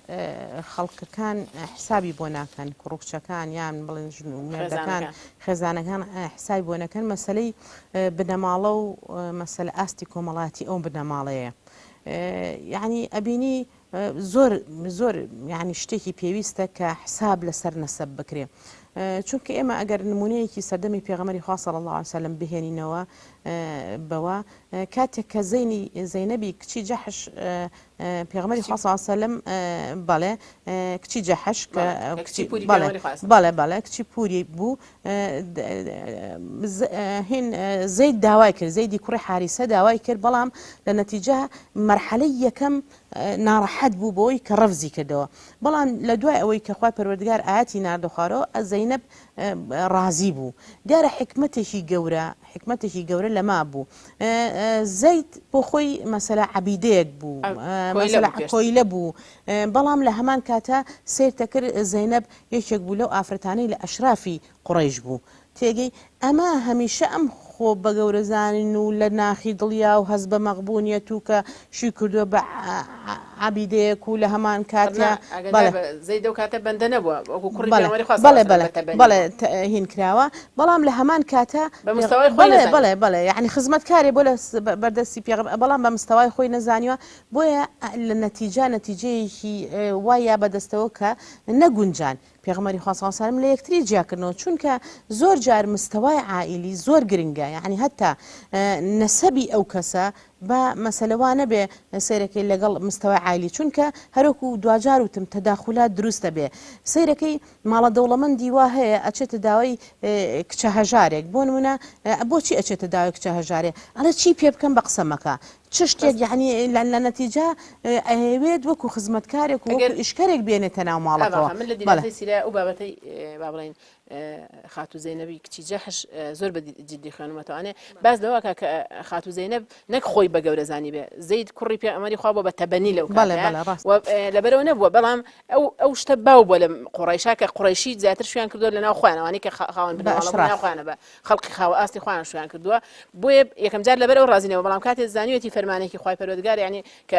Speaker 10: خەڵکەکان حسابی بۆ ناکەن کوڕ و کچەکان یان بڵێن ژن و مێردەکان خێزانەکان حسابی بۆ نەکەن مەسەلەی بنەماڵە و مەسەلە ئاستی کۆمەڵاتی ئەو بنەماڵەیە یعنی ئەبینی زۆر زۆر یعنی شتێکی پێویستە کە حساب لەسەر نەسەب بکرێ چونکە ئێمە ئەگەر نمونەیەکی سەردەمی پێغەمبەری خوا صلی الله علیه وسلم بهێنینەوە بەوە کاتێک کە زەینی زەینەبی کچی جەحش پێغەمبەری خوا صلی الله علیه وسلم بەڵێ کچی جەحش کە
Speaker 1: کچی پوری
Speaker 10: بەڵێ
Speaker 1: پێغەمبەری خوا صلی
Speaker 10: بەڵێ بەڵێ کچی پوری بوو هین زەید داوای کرد زەیدی کوڕی حاریسە داوای کرد بەڵام لە نەتیجە مەرحەلەی یەکەم ناڕەحەت بوو بەوەی کە ڕەفزی کردەوە بەڵام لە دوای ئەوەی کە خوای پەروەردگار ئایەتی ناردە خوارەوە زەینەب ڕازی بوو دیارە حیکمەتێکی گەورە حیکمەتێکی گەورە لەما بوو زەید بۆ خۆی مەسەلە عەبیدەیەک بوو مەسەلە کۆیلە بوو بەڵام لە هەمان کاتە سەیرتە کرد زەینەب یەکێک بوو لەو ئافرەتانەی لە ئەشرافی قوڕەیش بوو تێگەی ئەمە هەمیشە ئەم خۆ بەگەورەزانین و لە ناخی دڵیا و هەست بە مەغبونیەت و کە شوی کردوە بە عەبیدەیەک و لە هەمان کاتیا بەڵێ
Speaker 1: زەید ئەو کاتە بەندە نەبووە وەکو کوڕی
Speaker 10: بەڵێ
Speaker 1: پێغەمبەری خوا صلی
Speaker 10: بەڵێ
Speaker 1: اللە علیه
Speaker 10: بەڵێ
Speaker 1: وسلم بە تەبەنی
Speaker 10: بەڵێ
Speaker 1: بووە.
Speaker 10: تە هین کراوە بەڵام لە هەمان کاتە
Speaker 1: بە
Speaker 10: پێغ
Speaker 1: مستەوای خۆی
Speaker 10: بەڵێ
Speaker 1: نەزانیوە.
Speaker 10: بەڵێ بەڵێ یەعنی خزمەتکارێ بۆ لە بەردەستی پێغەمبەر بەڵام بە مستەوای خۆی نەزانیوە بۆیە لە نەتیجە نەتیجەیەکی وای یا بەدەستەوە کە نەگونجان پێغەمبەری خوا صلی اللە علیە وسلم لە یەکتری جیاکردنەوە چونکە زۆر جار مستەوای عائیلی زۆر گرنگە یعنی هەتا نەسەبی ئەو کەسە با مەسەلە وا نەبێ سەیرەکەی لەگەڵ مستەوای عایلی چونکە هەروەکو دواجار وتم تەداخولات دروست دەبێ سەیرەکەی ماڵە دەوڵەمەندی وا هەیە ئەچێتە داوای کچە هەژارێک بۆ نمونە بۆچی ئەچێتە داوای کچە هەژارێ ئەڵێ چی پێ بکەم بە قسە مەکە چ شتێک یعنی لە نەتیجە ئەیەوێت وەکو خزمەتکارێک و وەکو ئیشکەرێک بێنێتە ناو ماڵەکەوە
Speaker 1: من لە دیراسەی سیرە ئەو بابەتەی با بڵێین خاتوو زەینەبی کچی جەحش زۆر بە جدی خوێنمەتوانێ باس لەوە کە کە خاتوو زەینەب نەک خۆی بە گەورە زانی بێ زەید کوڕی پێغەمبەری خوا بووە بە تەبەنی لەو
Speaker 10: بەڵێ بەڵێ ڕاست
Speaker 1: لەبەرەوە نەبووە بەڵام ئەو ئەو شتە باو بووە لە قوڕەیشا کە قوڕەیشی زیاتر شویان کردووە لە ناو خۆیان ئەوانەی کە خاوەن بنەماڵە بوون ناو خۆیانە بە خەڵکی خاوە ئاستی خۆیان شویان کردووە بۆیە یەکەم جار لەبەر ئەو ڕازی نەبوو بەڵام کاتێ زانیوێتی فەرمانێکی خوای پەروەردگار یعنی کە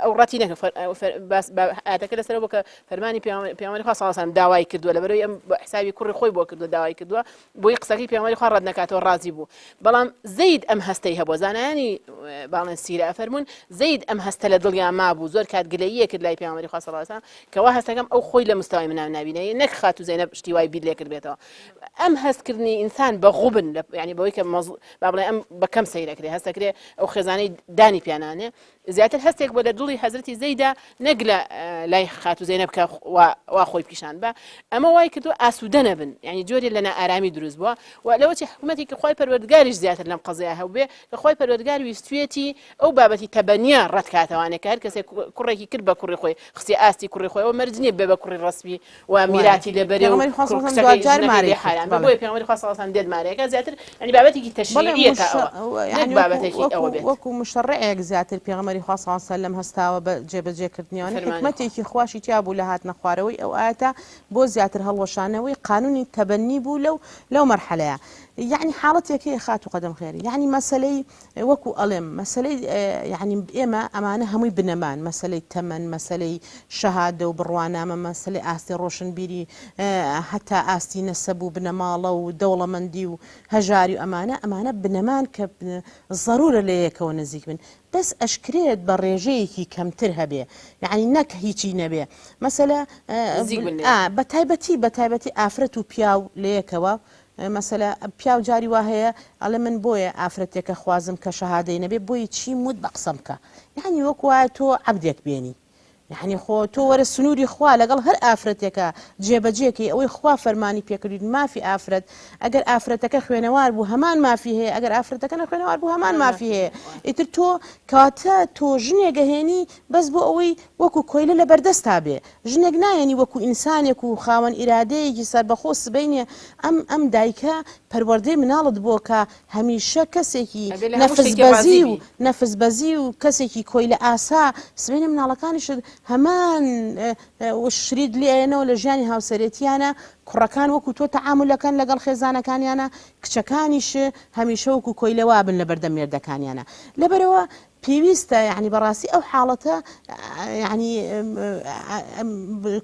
Speaker 1: ئەو ڕەتی نەکرد باس ئاەتەکە لەسەر بۆ کە فەرمانی پێغەمبەری خوا صلی الله علیه و سلم داوای کردووە لەبەرەوەی ئەم بە حسابی کوڕی خۆی بۆ کردووە داوای کردووە بۆی قسەکەی پێغەمبەری خوا ڕەت نەکاتەوە ڕازی بوو بەڵام زەید ئەم هەستەی هەبووە زانایانی باڵێن سیرە ئەفەرموون زەید ئەم هەستە لە دڵیا مابوو زۆر کات گلەییە کرد لای پێغەمبەری خوا صلی الله علیه و سلم کە وا هەستەکەم ئەو خۆی لە مستەوای مناو نابینێ نەک خاتوو زەینەب شتی وای بیر لێ کردبێتەوە ئەم هەستکردنی ئینسان بە غوبن لە یعنی بەوەی کە مەز با بڵێ ئەم بە کەم سەیرەکرێ هەستەکرێ ئەو خێزانەی دانی پیانانێ زیاتر هەستێک بۆ لە دڵی حەزرەتی زەیدا نەک لە لای خاتوو زەینەب کە وا خۆی پیشان بە ئەمە وای کردو ئاسوودە نەبن یعنی جۆرێ لە نائارامی دروست بووە و لەوەچی حکوومەتێکی خوای پەروەردگاریش زیاتر لەم قەزیە هەبێ کە خوای پەروەردگار ویستویەتی ئەو بابەتی تەبەنیە ڕەت کاتەوانێ کە هەر کەسێک کوڕێکی کرد بە کوڕی خۆی خستی ئاستی کوڕی خۆی مەرج نییە بێ بە کوڕی ڕەسمی و میراتی لێ بەرێ و
Speaker 10: پێغەمبەری خوا صلی اللە علیه و سلم دواجار مارەی کرد
Speaker 1: حرام بەڵێ بۆیە پێغەمبەری خوا صلی اللە علیه و سلم دێت مارەیەکە زیاتر یعنی بابەتێکی
Speaker 10: بەڵێ
Speaker 1: تەشریعیە تا
Speaker 10: مش
Speaker 1: ئەوە نەک
Speaker 10: یعنی وەکو
Speaker 1: بابەتێکی
Speaker 10: وەکو
Speaker 1: ئەوە بێت
Speaker 10: وەکو مشەڕعێک زیاتر پێغەمبەری خوا صلی اللە علیه و سلم هەستاوە بە جێبەجێکردنیان
Speaker 1: فەرمانی خوا
Speaker 10: حیکمەتێکی خواشی تیا بوو لە هاتنە خوارەوەی ئەو ئایەتە بۆ زیاتر هەڵوەشانەوەی قانونی تەبەنی بوو لەو لەو مەرحەلەیە یعنی حاڵەتێک هەیە خاتوو قەدەم خێر یعنی مەسەلەی وەکو ئەڵێم مەسەلەی یانی ئێمە ئەمانە هەمووی بنەمان مەسەلەی تەمەن مەسەلەی شەهادە و بڕوانامە مەسەلەی ئاستی ڕۆشنبیری هەتا ئاستی نەسەب و بنەماڵە و دەوڵەمەندی و هەژاری و ئەمانە ئەمانە بنەمان کە زەرورە لە یەکەوە نزیک بن بەس ئەشکرێت بە ڕێژەیەکی کەمتر هەبێ یعنی نەک هیچی نەبێ مەسەلە بە تایبەتی بە تایبەتی ئافرەت و پیاو لە یەکەوە مەسەلە پیاو جاری وا هەیە ئەڵێ من بۆیە ئافرەتێکە خوازم کە شەهادەی نەبێ بۆیە چیم وت بە قسەم بکە یعنی وەک وایە تۆ عەبدێک بێنی یعنی خۆ تۆ وەرە سنووری خوا لەگەڵ هەر ئافرەتێکە جێبەجێکەی ئەوەی خوا فەرمانی پێکردویت مافی ئافرەت ئەگەر ئافرەتەکە خوێنەوار بوو هەمان مافی هەیە ئەگەر ئافرەتەکە نەخوێنەوار بوو هەمان مافی هەیە ئیتر تۆ کەواتە تۆ ژنێگەهێنی بەس بۆ ئەوەی وەکو کۆیلە لە بەردەستا بێ ژنێک نایەنی وەکو ئینسانێک و خاوەن ئیرادەیەکی سەربەخۆ سبەینێ ئەم ئەم دایکە پەروەردەی مناڵت بۆ کە هەمیشە کەسێکی
Speaker 1: ئەبێ لە هەموو
Speaker 10: نەفس
Speaker 1: شتێکی ڕازی
Speaker 10: بەزی و
Speaker 1: بی.
Speaker 10: نەفس بەزی و کەسێکی کۆیلە ئاسا سبەینێ مناڵەکانیشت هەمان شریت لێ ئەیەنەوە لە ژیانی هاوسەرێتیانە کوڕەکان وەکو تۆ تەعامول ئەکەن لەگەڵ خێزانەکانیانە کچەکانیش هەمیشە وەکو کۆیلە وابن لەبەردەم مێردەکانیانە لەبەرئەوە پێویستە یانی بەڕاستی ئەو حاڵەتە یانی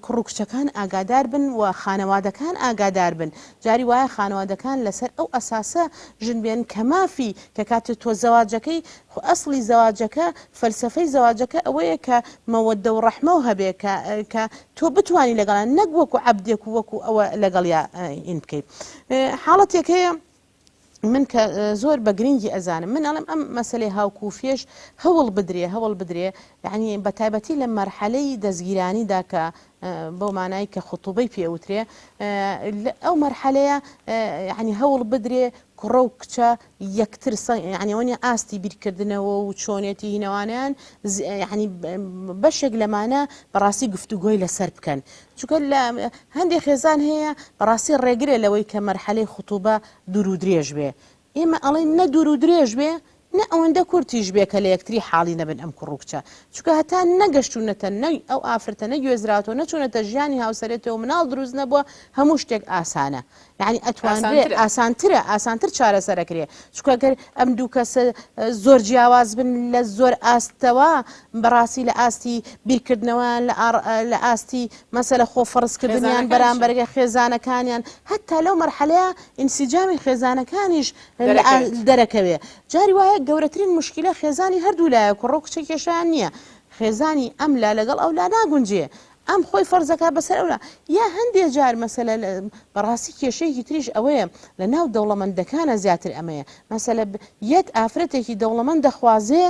Speaker 10: کوڕ و کچەکان ئاگادار بن و خانەوادەکان ئاگادار بن جاری وایە خانەوادەکان لەسەر ئەو ئەساسە ژن بێن کە مافی کە کاتێ تۆ زەواجەکەی خۆ ئەسڵی زەواجەکە فەلسەفەی زەواجەکە ئەوەیە کە مەوەدە و ڕەحمە و هەبێ کە کە تۆ بتوانی لەگەڵیان نەک وەکو عەبدێک و وەکو ئەوە لەگەڵیا ئین بکەیت حاڵەتێک هەیە من کە زۆر بە گرنگی ئەزانم من ئەڵێم ئەم مەسەلەی هاوکوفیەش هەوڵ بدرێ هەوڵ بدرێ یعنی بە تایبەتی لە مەرحەلەی دەستگیرانیدا کە بەو مانای کە خطوبەی پێ ئەوترێ ئەو مەرحەلەیە یعنی هەوڵ بدرێ کوڕە و کچە یەکتر یعنی ئەوە نیە ئاستی بیرکردنەوە و چۆنێتی هینەوانیان یعنی بەشێک لەمانە بەڕاستی گفتوگۆی لەسەر بکەن چونکە لە هەندێک خێزان هەیە بەڕاستی ڕێگرە لەوەی کە مەرحەلەی خطوبە دوور و درێژ بێ ئێمە ئەڵێین نە دوور و درێژ بێ نە ئەوەندە کورتیش بێ کە لە یەکتری حاڵی نەبن ئەم کوڕ و کچە چونکە هەتا نەگەشتوونەتە نە ئەو ئافرەتە نەگوێزراوەتەوە نەچوونەتە ژیانی هاوسەرێتەوە مناڵ دروست نەبووە هەموو شتێک ئاسانە یعنی ئەتوانرێ
Speaker 1: ئاسانترە.
Speaker 10: ئاسانترە ئاسانتر چارەسەرەکرێ چونکە گەر ئەم دوو کەسە زۆر جیاواز بن لە زۆر ئاستەوە بەڕاستی لە ئاستی بیرکردنەوەیان لە ئاڕ لە ئاستی مەسەلە خۆ فەڕزکردنیان
Speaker 1: خێزانەکانیشیان.
Speaker 10: بەرامبەرگە خێزانەکانیان هەتا لەو مەرحەلەیە ئینسیجامی خێزانەکانیش لە ئا
Speaker 1: دەرەکەوێت.
Speaker 10: دەرەکەوێ جاری وایە گەورەترین موشکیلە خێزانی هەردوو لایە کوڕە و کچە کێشەیان نییە خێزانی ئەم لا لەگەڵ ئەو لا ناگونجێ. ئەم خۆی فەرزەکا بەسەر ئەولا یا هەندێ جار مەسەلە بەڕاستی کێشەیەکی تریش ئەوەیە لە ناو دەوڵەمەندەکانە زیاتر ئەمەیە مەسەلە یەت ئافرەتێکی دەوڵەمەند دەخوازێ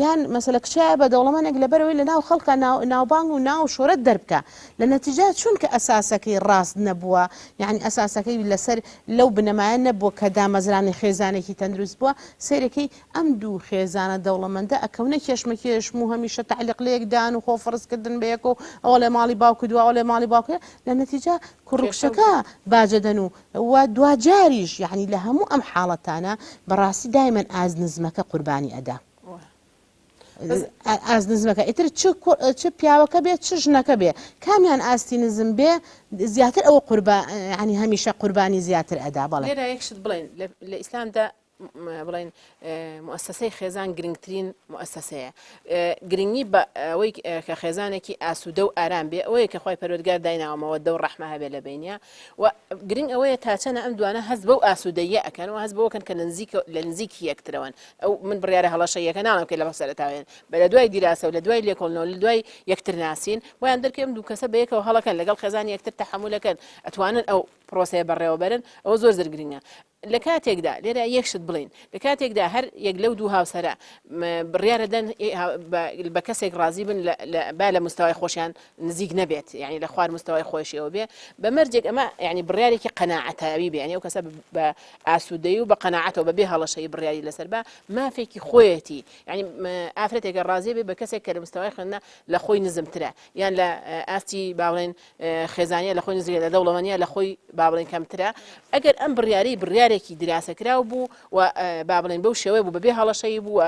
Speaker 10: یان مەسەلە کچایە بە دەوڵەمەنێک لەبەرەوەی لە ناو خەڵکە ناوبانگ و ناو شۆرەت دەربکە لە نەتیجا چونکە ئەساسەکەی ڕاست نەبووە یعنی ئەساسەکەی لەسەر لەو بنەمایە نەبووە کە دامەزرانی خێزانێکی تەندروست بووە سەیرەکەی ئەم دوو خێزانە دەوڵەمەندە ئەکەونە کێشمەکێشم و هەمیشە تەعلیق لەیەک دان و خۆ فەرز کردن بە یەک و ئەوەڵێ ماڵی باوکت وا ئەوەڵێ ماڵی باوکت لە نەتیجە کوڕ و کچەکە باجەدەن و و دواجاریش یەعنی لە هەموو ئەم حاڵەتانە بەڕاستی دایمەن ئاست نزمەکە قوربانی ئەدا. ئاست نزمەکە ئیتر چ چ پیاوەکە بێ چ ژنەکە بێ کامیان ئاستی نزم بێ زیاتر ئەوە قوربا یعنی هەمیشە قوربانی زیاتر ئەدا بەڵێ.
Speaker 1: لێرە یەک شت بڵێین لە ئیسلامدا بڵێن موئەسەسەی خێزان گرنگترین موئەسەسەیە گرنگی بە ئەوەی کە خێزانێکی ئاسوودە و ئارام بێ ئەوەیە کە خوای پەروەردگار دایناوە مەوەدە و ڕەحمە هەبێ لە بینیا و گرنگ ئەوەیە تا چەنە ئەم دوانە هەست بەو ئاسوودەیە ئەکەن و هەست بەوەکەن کە لە نزیک لە نزیکی یەکترەوەن ئەو من بڕیارە هەڵەشەیەکە ناڵێم کە لە سەرەتاوێن بە لە دوای دیراسە و لە دوای لێکۆڵنەوە لە دوای یەکتر ناسین بۆیان دەرکەوێ ئەم دوو کەسە بەیەکەوە هەڵەکەن لەگەڵ خێزانی یەکتر تەحەمولەکەن ئەتوانن ئەو پرۆسەیە بەڕێوەبەرن ئەوە زۆر زۆر گرنگە لە کاتێکدا لێرە یەک شت بڵێین لە کاتێکدا هەر یەک لەو دوو هاوسەرە بڕیارە دەن بە کەسێک ڕازی بن با لە مستەوای خۆشیان نزیک نەبێت یعنی لە خوار مستەوای خۆشیەوە بێ بە مەرجێک ئەمە یعنی بڕیارێکی قەناعەتاوی بێ یعنی ئەو کەسە بە ئاسوودەی و بە قەناعەتەوە بەبێ هەڵەشەی بڕیاری لەسەر بە مافێکی خۆیەتی یعنی ئافرەتێکە ڕازی بێ بە کەسێک کە لە مستەوای خوێندنە لە خۆی نزمترە یان لە ئاستی باڵێن خێزانیە لە خۆی نزیکە لە دەوڵەمەنیە لە خۆی با بڵێن کەمترە ئەگەر ئەم بڕیارەی بڕیارێکی دراسەکراو بوو و با بڵێن بەو شێوەیە بوو بەبێ هەڵەشەیی بوو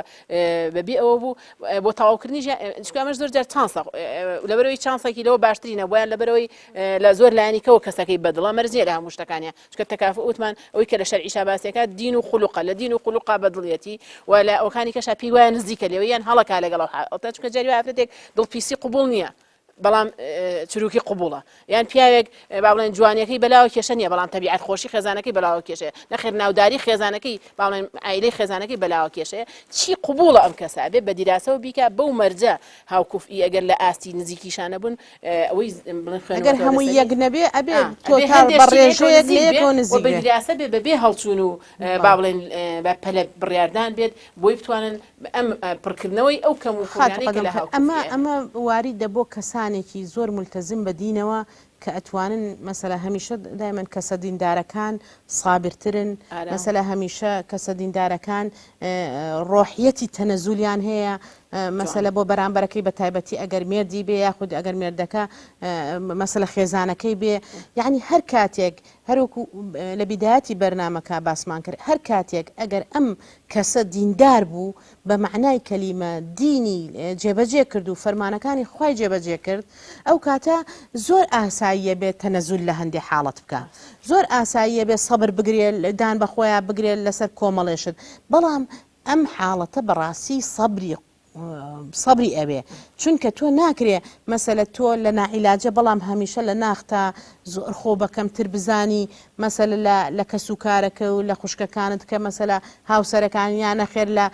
Speaker 1: بەبێ ئەوە بوو بۆ تەواوکردنی چونکە ئەمەش زۆر جار چانسە لەبەرەوەی چانسێکی لەوە باشتری نەبوویان لەبەرەوەی لە زۆر لایەنیکەوە کەسەکەی بەدڵە مەرج نییە لە هەموو شتەکانیان چونکە تەکافو وتمان ئەوەی کە لە شەرعیشا باسیەکە دین و خولوقە لە دین و خولوقا بەدڵیەتی و لە ئەوکانی کەشا پێی وایە نزیکە لێوە یان هەڵەکا لەگەڵ ئەو حاڵەتە چونکە جاری وایە ئافرەتێک دڵپیسی قبوڵ نییە بەڵام چروکی قبوڵە یان پیاوێک با بڵێن جوانیەکەی بەلاوە کێشە نییە بەڵام تەبیعەت خۆشی خێزانەکەی بەلاوە کێشەیە نەخێر ناوداری خێزانەکەی با بڵێن عایلەی خێزانەکەی بەلاوە کێشەیە چی قبوڵە ئەم کەسە ئەبێ بە دیراسەوە بیکا بەو مەرجە هاوکوفئی ئەگەر لە ئاستی نزیکیشان نەبوون ئەوەی بڵێن
Speaker 10: ئەگەر
Speaker 1: خوێنەوەتەوە
Speaker 10: هەمووی
Speaker 1: لەسەری
Speaker 10: یەک نەبێ ئەبێ
Speaker 1: ئا، ئەبێ
Speaker 10: تۆتاڵ
Speaker 1: هەندێ
Speaker 10: بە
Speaker 1: شتی لەیەکەوە
Speaker 10: ڕێژەیەک
Speaker 1: نزیک بێ
Speaker 10: لەیەکەوە
Speaker 1: و
Speaker 10: نزیک
Speaker 1: بە
Speaker 10: بێ.
Speaker 1: دیراسە بێ بەبێ هەڵچوون و با
Speaker 10: بەڵێ.
Speaker 1: بڵێن بە پەلە بڕیاردان بێت بۆی بتوانن ئەم پڕکردنەوەی ئەو کەم و
Speaker 10: خاتوو
Speaker 1: کوڕیانەی کە
Speaker 10: قەدەم
Speaker 1: لە
Speaker 10: خێر ئەمە
Speaker 1: هاوکوفییە.
Speaker 10: ئەمە واریدە بۆ کەسانێکی زۆر مولتەزم بە دینەوە کە ئەتوانن مەسەلە هەمیشە دایمەن کەسە دیندارەکان سابرترن
Speaker 1: ئارام.
Speaker 10: مەسەلە هەمیشە کەسە دیندارەکان ڕۆحیەتی تەنەزولیان هەیە
Speaker 1: جوان.
Speaker 10: مەسەلە بۆ بەرامبەرەکەی بە تایبەتی ئەگەر مێردی بێ یاخود ئەگەر مێردەکە مەسەلە خێزانەکەی بێ یعنی هەر کاتێک هەروەکو لە بیدایەتی بەرنامەکە باسمان کرد هەر کاتێک ئەگەر ئەم کەسە دیندار بوو بە مەعنای کەلیمە دینی جێبەجێ کرد و فەرمانەکانی خوای جێبەجێ کرد ئەو کاتە زۆر ئاساییە بێت تەنەزول لە هەندێ حاڵەت بکا زۆر ئاساییە بێ سەبر بگرێ دان بە خۆیا بگرێ لەسەر کۆمەڵێ شت بەڵام ئەم حاڵەتە بەڕاستی سەبری سەبری ئەوێ چونکە تۆ ناکرێ مەسەلە تۆ لە ناعیلاجە بەڵام هەمیشە لە ناختا زۆر خۆ بە کەمتر بزانی مەسەلە لە لە کەس و کارەکە و لە خوشکەکانت کە مەسەلە هاوسەرەکان یا نەخێر لە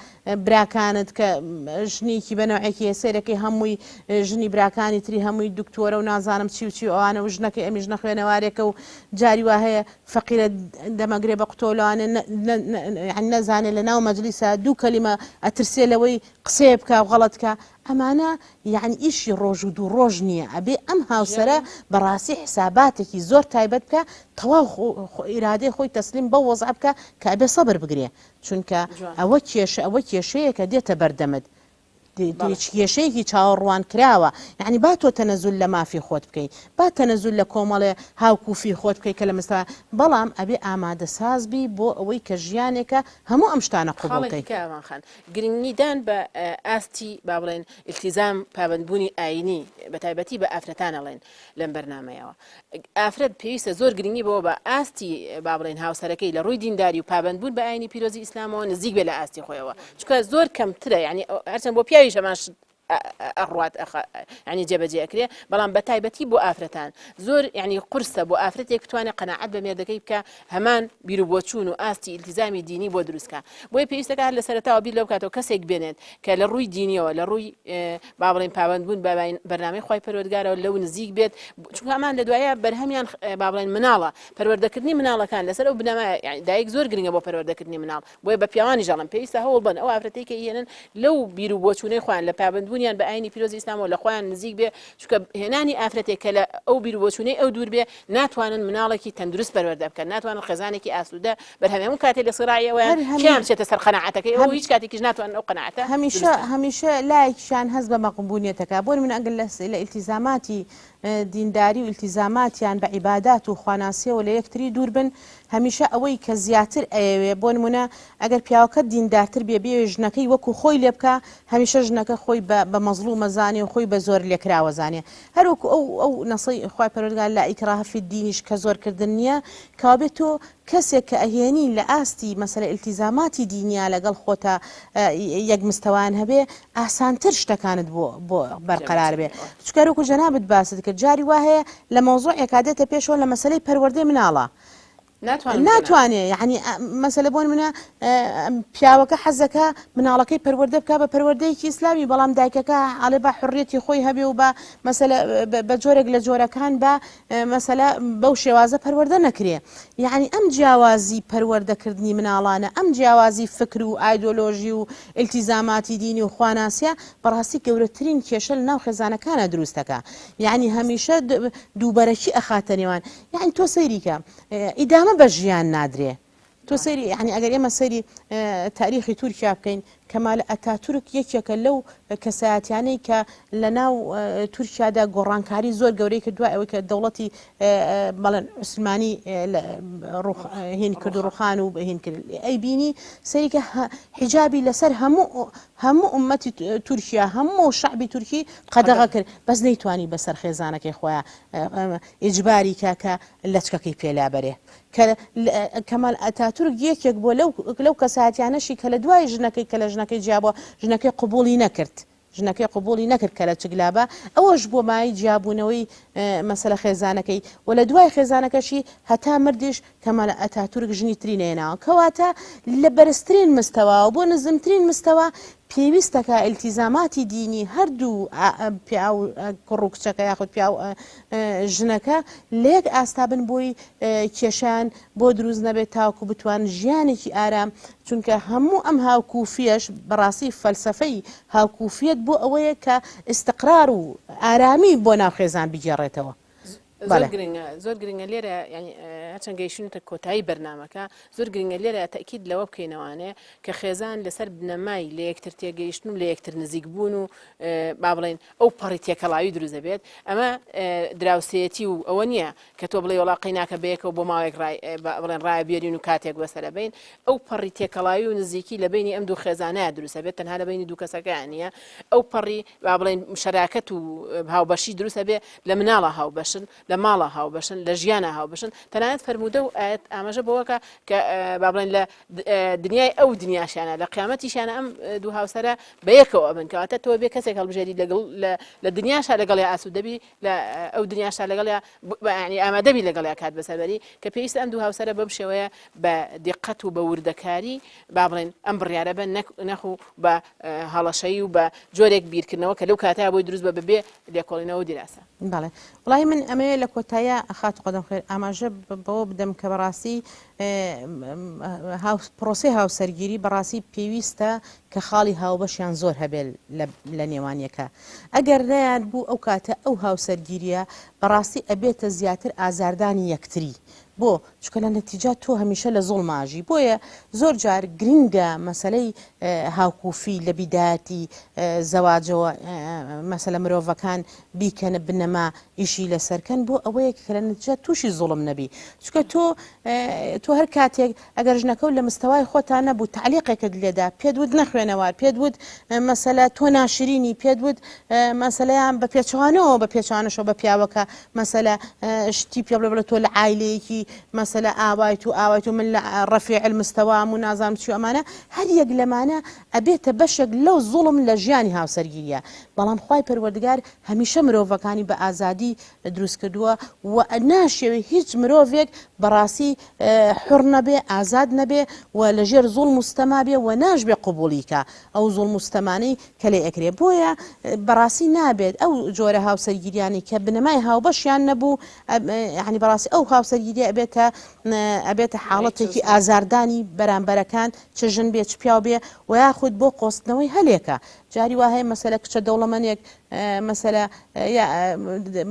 Speaker 10: براکانت کە ژنێکی بە نەوعێکی هەیە سەیرەکەی هەمووی ژنی براکانی تری هەمووی دکتۆرە و نازانم چی و چی و ئەوانە و ژنەکەی ئەمیش نەخوێنەوارێکە و جاری وا هەیە فەقیرە دەمەگرێ بە قوتۆ لەوانێ یانی نەزانێ لە ناو مەجلیسا دوو کەلیمە ئەترسێ لەوەی قسەیە بکا و غەڵەت کا ئەمانە یانی ئیشی ڕۆژ و دوو ڕۆژ نییە ئەبێ ئەم هاوسەرە بەڕاستی حساباتێکی زۆر تایبەت بکا تەواو ئیرادەی خۆی تەسلیم بەو وەزعە بکا کە ئەبێ سەبر بگرێ چونکە ئەوە کێشە ئەوە کێشەیەکە دێتە بەردەمت هیچ کێشەیەکی چاوەڕوانکراوە یەعنی با تۆ تەنەزول لە مافی خۆت بکەی با تەنەزول لە کۆمەڵێ هاوکوفی خۆت بکەی کە لە مستەوا بەڵام ئەبێ ئامادەساز بی بۆ ئەوەی کە ژیانێکە هەموو ئەم شتانە قبوڵ
Speaker 1: خاڵێکی
Speaker 10: کەی.
Speaker 1: کە ئاوان خان گرنگیدان بە ئاستی با بڵێن ئیلتیزام پابەندبوونی ئایینی بە تایبەتی بە ئافرەتان ئەڵێن لەم بەرنامەیەوە ئافرەت پێویستە زۆر گرنگی بەوە بە ئاستی با بڵێن هاوسەرەکەی لە ڕووی دینداری و پابەندبوون بە ئایینی پیرۆزی ئیسلامەوە نزیک بێ لە ئاستی خۆیەوە چونکە زۆر کەمترە یعنی هەرچەند بۆ پیاویش هەمان شت. ئەڕوات یانی جێبەجێ ئەکرێ بەڵام بە تایبەتی بۆ ئافرەتان زۆر یانی قورسە بۆ ئافرەتێک بتوانێت قەناعەت بە مێردەکەی بکە هەمان بیروبۆچوون و ئاستی ئیلتیزامی دینی بۆ دروستکە بۆیە پێویستەکە هەر لە سەرەتاوە بیر لەو بکاتەوە کەسێک بێنێت کە لە ڕووی دینیەوە لە ڕووی با بڵێین پابەندبوون بە بەرنامەی خوای پەروەردگارەوە لەو نزیک بێت چونکە ئەمان لە دوایە بەرهەمیان با بڵێن مناڵە پەروەردەکردنی مناڵەکان لەسەر ئەو بنەما دایک زۆر گرنگە بۆ پەروەردەکردنی مناڵ بۆیە بە پیاوانیش دەڵێم پێویستە هەوڵ بەن ئەو ئافرەتەی کە ئیهێنن لەو بیر و بۆچوونەی خۆیان لە پابەندبوونیان بە ئاینی پیرۆزی ئیسلامەوە لە خۆیان نزیک بێ چونکە هێنانی ئافرەتێک کە لە ئەو بیر و بۆچوونەی ئەو دوور بێ ناتوانن مناڵێکی تەندروست پەروەردە بکەن ناتوانن خێزانێکی ئاسوودە بەرهەم هەموو کاتێک لە سیڕاعی ئەوەیان
Speaker 10: هەر هەمی
Speaker 1: کێیان بچێتە سەر قەناعەتەکەی ئەو
Speaker 10: هەم
Speaker 1: هیچ کاتێکیش ناتوانن ئەو قەناعەتە
Speaker 10: هەمیشە
Speaker 1: دروست بکەن.
Speaker 10: هەمیشە لایەکیشیان هەست بە مەغبونیەتەکە بۆ نمونە ئەگەر لە لە ئیلتیزاماتی دینداری و ئیلتیزاماتیان بە عیبادات و خواناسیەوە لە یەکتری دوور بن، هەمیشە ئەوەی کە زیاتر ئەیەوێ، بۆ نموونە ئەگەر پیاوەکە دیندارتر بێ بیەوێ ژنەکەی وەکو خۆی لێ بکا، هەمیشە ژنەکە خۆی بە بە مەزڵوم ئەزانێ و خۆی بە زۆرلێکراو ئەزانێ. هەر وەکو ئەو ئەو نەصەی خوای پەروەردگار لا اکراه فی الدینیش کە زۆرکردن نیە، کەوابێ تۆ کەسێک کە ئەهێنی لە ئاستی مەسەلە ئیلتیزاماتی دینیا لەگەڵ خۆتا یەک مستەوایان هەبێ ئاسانتر شتەکانت بۆ بۆ بەرقەرار بێ چونکە هەر وەکو جەنابت باست کرد جاری وا هەیە لە مەوزوعێکا دێتە پێشەوە لە مەسەلەی پەروەردەی مناڵە ناتوانێ یعنی مەسەلە بۆ منە پیاوەکە حەزەکە مناڵەکەی پەروەردە بکە بە پەروەردەیەکی ئیسلامی بەڵام دایکەکە ئاڵێ بە حڕیەتی خۆی هەبێ و بە مەسەلە بە جۆرێک لە جۆرەکان بە مەسەلە بەو شێوازە پەروەردە نەکرێ. یەعنی ئەم جیاوازی پەروەردەکردنی مناڵانە، ئەم جیاوازی فکر و ئایدۆلۆژی و ئیلتیزاماتی دینی و خواناسیە بەڕاستی گەورەترین کێشە لە ناو خێزانەکانا دروست دەکا. یەعنی هەمیشە دووبەرەکی ئەخاتە نێوان. یەعنی تۆ سەیری کە ئیدامە بە ژیان نادرێ. تۆ سەیری یەعنی ئەگەر ئێمە سەیری تاریخی تورکیا بکەین کەمال ئەتاتورک یەکێکە لەو کەسایەتیانەی کە لە ناو تورکیادا گۆڕانکاری زۆر گەورەی کرد دوای ئەوەی کە دەوڵەتی بەڵێن عوسمانی هین کرد و ڕوخان و هین کرد ئەی بینی سەیری کە حیجابی لەسەر هەموو هەموو ئومەتی تورکیا هەموو شعبی تورکی قەدەغە کرد بەس نەیتوانی بەسەر خێزانەکەی خۆیان ئیجباری کە کە لەچکەکەی پێ لابەرێ کە کەمال ئەتاتورک یەکێک بووە لەو لەو کەسایەتیانەشی کە لە دوای ژنەکەی کە لە ژنەکەی جیابووە ژنەکەی قبوڵی نەکرد ژنەکەی قبوڵی نەکرد کە لە چگلابە ئەوەش بووە مایەی جیابوونەوەی مەسەلە خێزانەکەی و لە دوای خێزانەکەشی هەتا مردیش کەمال ئەتاتورک ژنی تری نەهێناوە کەواتە لە بەرزترین مستەواوە بۆ نزمترین مستەوا پێویستەکە ئیلتیزاماتی دینی هەردوو پیاو کوڕ و کچەکە یاخود پیاو ژنەکە لە یەک ئاستا بن بۆی کێشەیان بۆ دروست نەبێت تاوەکو بتوان ژیانێکی ئارام چونکە هەموو ئەم هاوکوفیەش بەڕاستی فەلسەفەی هاوکوفیەت بۆ ئەوەیە کە ئیستقرار و ئارامی بۆ ناو خێزان بگێڕێتەوە.
Speaker 1: زۆر گرنگە زۆر گرنگە لێرە یانی هەرچەند گەیشتونەتە کۆتایی بەرنامەکە زۆر گرنگە لێرە تەئکید لەوە بکەینەوانێ کە خێزان لەسەر بنەمای لە یەکتر تێگەیشتن و لە یەکتر نزیک بوون و با بڵێن ئەو پەڕی تێکەڵاوی دروست دەبێت ئەمە دراوسێتی و ئەوە نییە کە تۆ بڵێ وڵا قەیناکە بەیەکەوە بۆ ماوەیەک بڵێن ڕایە بێرین و کاتێک بەسەرە بین ئەو پەڕی تێکەڵاوی و نزیکی لە بینی ئەم دوو خێزانەیە دروستە بێت تەنها لە بینی دوو کەسەکەیان نییە ئەو پەڕی با بڵێن شەراکەت و هاوبەشی دروستە بێ لە مناڵە هاوبەشن لە ماڵە هاوبەشن لە ژیانە هاوبەشن تەنانەت فەرموودە و ئاەت ئاماژە بەوەکە کە با بڵێن لە دنیای ئەو دنیاشیانە لە قیامەتیشیانە ئەم دوو هاوسەرە بەیەکەوە ئەبن کەواتە تۆ بێ کەسێک هەڵبژێری لەگەڵ لە دنیاشا لەگەڵی ئاسوودەبی لە ئەو دنیاشا لەگەڵیا ینی ئامادەبی لەگەڵیا کات بەسەربەری کە پێویستە ئەم دوو هاوسەرە بەم شێوەیە بە دیقەت و بە وردەکاری با بڵێن ئەم بڕیارە بە نەخ و بە هەڵەشەیی و بە جۆرێک بیرکردنەوە کە لەو کاتەیا بۆی دروست بە بەبێ لێکۆڵینەوە و دیراسە.
Speaker 10: بەڵێ وڵی من ئەمەوێ لە کۆتاییا خاتوو قەدەم خێر ئاماژە بەوە بدەم کە بەڕاستی پرۆسەی هاوسەرگیری بەڕاستی پێویستە کە خاڵی هاوبەشیان زۆر هەبێت لە نێوان یەکە ئەگەر نەیان بوو ئەو کاتە ئەو هاوسەرگیریە بەڕاستی ئەبێتە زیاتر ئازاردانی یەکتری بۆ؟ چونکە لە نەتیجە تۆ هەمیشە لە زوڵما ئەژی بۆیە زۆر جار گرنگە مەسەلەی هاوکوفی لە بیدایەتی زەواجەوە مەسەلە مرۆڤەکان بیکەنە بنەما ئیشی لەسەر کەن بۆ ئەوەیە کە لە نەتیجە تووشی زوڵم نەبی چونکە تۆ تۆ هەر کاتێک ئەگەر ژنەکە و لە مستەوای خۆتا نەبوو تەعلیقێکت لێدا پێت وت نەخوێنەوار پێت وت مەسەلە تۆ ناشرینی پێت وت مەسەلەیان بە پێچەوانەوە بە پێچوانەشەوە بە پیاوەکە مەسەلە شتی پێ بڵێ بڵێ تۆ لە عایلەیەکی. مەسەلە ئاوایت و ئاوایت و من لە ڕەفیع المستەوام و نازانم چی و ئەمانە هەر یەک لەمانە ئەبێتە بەشێک لەو زوڵم لە ژیانی هاوسەرگیریە بەڵام خوای پەروەردگار هەمیشە مرۆڤەکانی بە ئازادی دروست کردووە و ناشیەوێ هیچ مرۆڤێک بەڕاستی حوڕ نەبێ ئازاد نەبێ و لەژێر زوڵم و ستەما بێ و ناشبێ قبوڵی کا ئەو زوڵم و ستەمانەی کە لێ ئەکرێ بۆیە بەڕاستی نابێت ئەو جۆرە هاوسەرگیریانەی کە بنەمای هاوبەشیان نەبوو یعنی بەڕاستی ئەو هاوسەرگیریە ئەبێتە ئەبێتە حاڵەتێکی ئازاردانی بەرامبەرەکان چ ژن بێ چ پیاو بێ و یاخود بۆ قۆستنەوەی هەلێکە جاری وا هەیە مەسەلە کچە دەوڵەمەنێک مەسەلە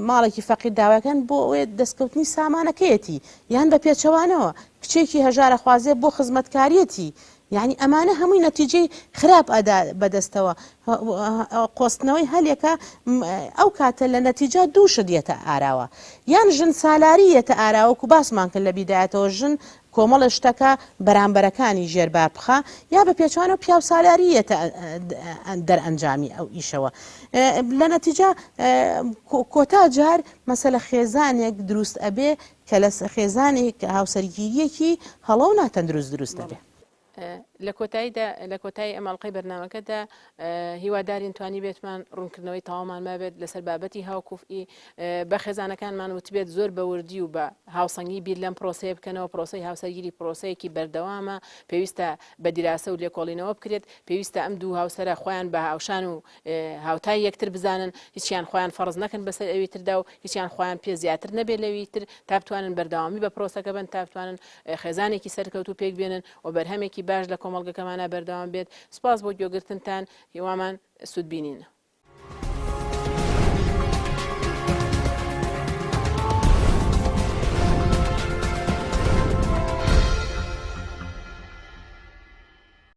Speaker 10: ماڵێکی فەقیر داواکەن بۆ ئەوەیە دەستکەوتنی سامانەکەیەتی یان بە پێچەوانەوە کچێکی هەژارە خوازێ بۆ خزمەتکاریەتی یعنی ئەمانە هەمووی نەتیجەی خراپ ئەدا بەدەستەوە قۆستنەوەی هەلێکە ئەو کاتە لە نەتیجا دوو شت یەتە ئاراوە یان ژن سالاری یەتە ئاراوە وەکو باسمان کرد لە بیدایەتەوە ژن کۆمەڵێ شتەکە بەرامبەرەکانی ژێر بار بخا یا بە پێچەوانەوە پیاوسالاری یەتە دەرئەنجامی ئەو ئیشەوە لە نەتیجا کۆتا جار مەسەلە خێزانێک دروست ئەبێ کە لە خێزانێک هاوسەرگیریەکی هەڵە و ناتەندروست دروست دەبێ.
Speaker 1: لە کۆتاییدا لە کۆتایی ئەم ئەڵقەی بەرنامەکەدا هیوادارین توانیبێتمان ڕوونکردنەوەی تەواومان مابێت لەسەر بابەتی هاوکوفئی بە خێزانەکانمان وتبێت زۆر بە وردی و بە هاوسەنگی بیر لەم پرۆسەیە بکەنەوە پرۆسەی هاوسەرگیری پرۆسەیەکی بەردەوامە پێویستە بە دیراسە و لێکۆڵینەوە بکرێت پێویستە ئەم دوو هاوسەرە خۆیان بە هاوشان و هاوتای یەکتر بزانن هیچیان خۆیان فەرز نەکەن بەسەر ئەوی تردا و هیچیان خۆیان پێ زیاتر نەبێت لەوی تر تا بتوانن بەردەوامی بە پرۆسەکە بن تا بتوانن خێزانێکی سەرکەوتوو پێک بێنن و بەرهەمێکی باش لە کۆمەڵگەکەمانا بەردەوام بێت. سوپاس بۆ گوێگرتنتان، هیوامان سوودبینینە.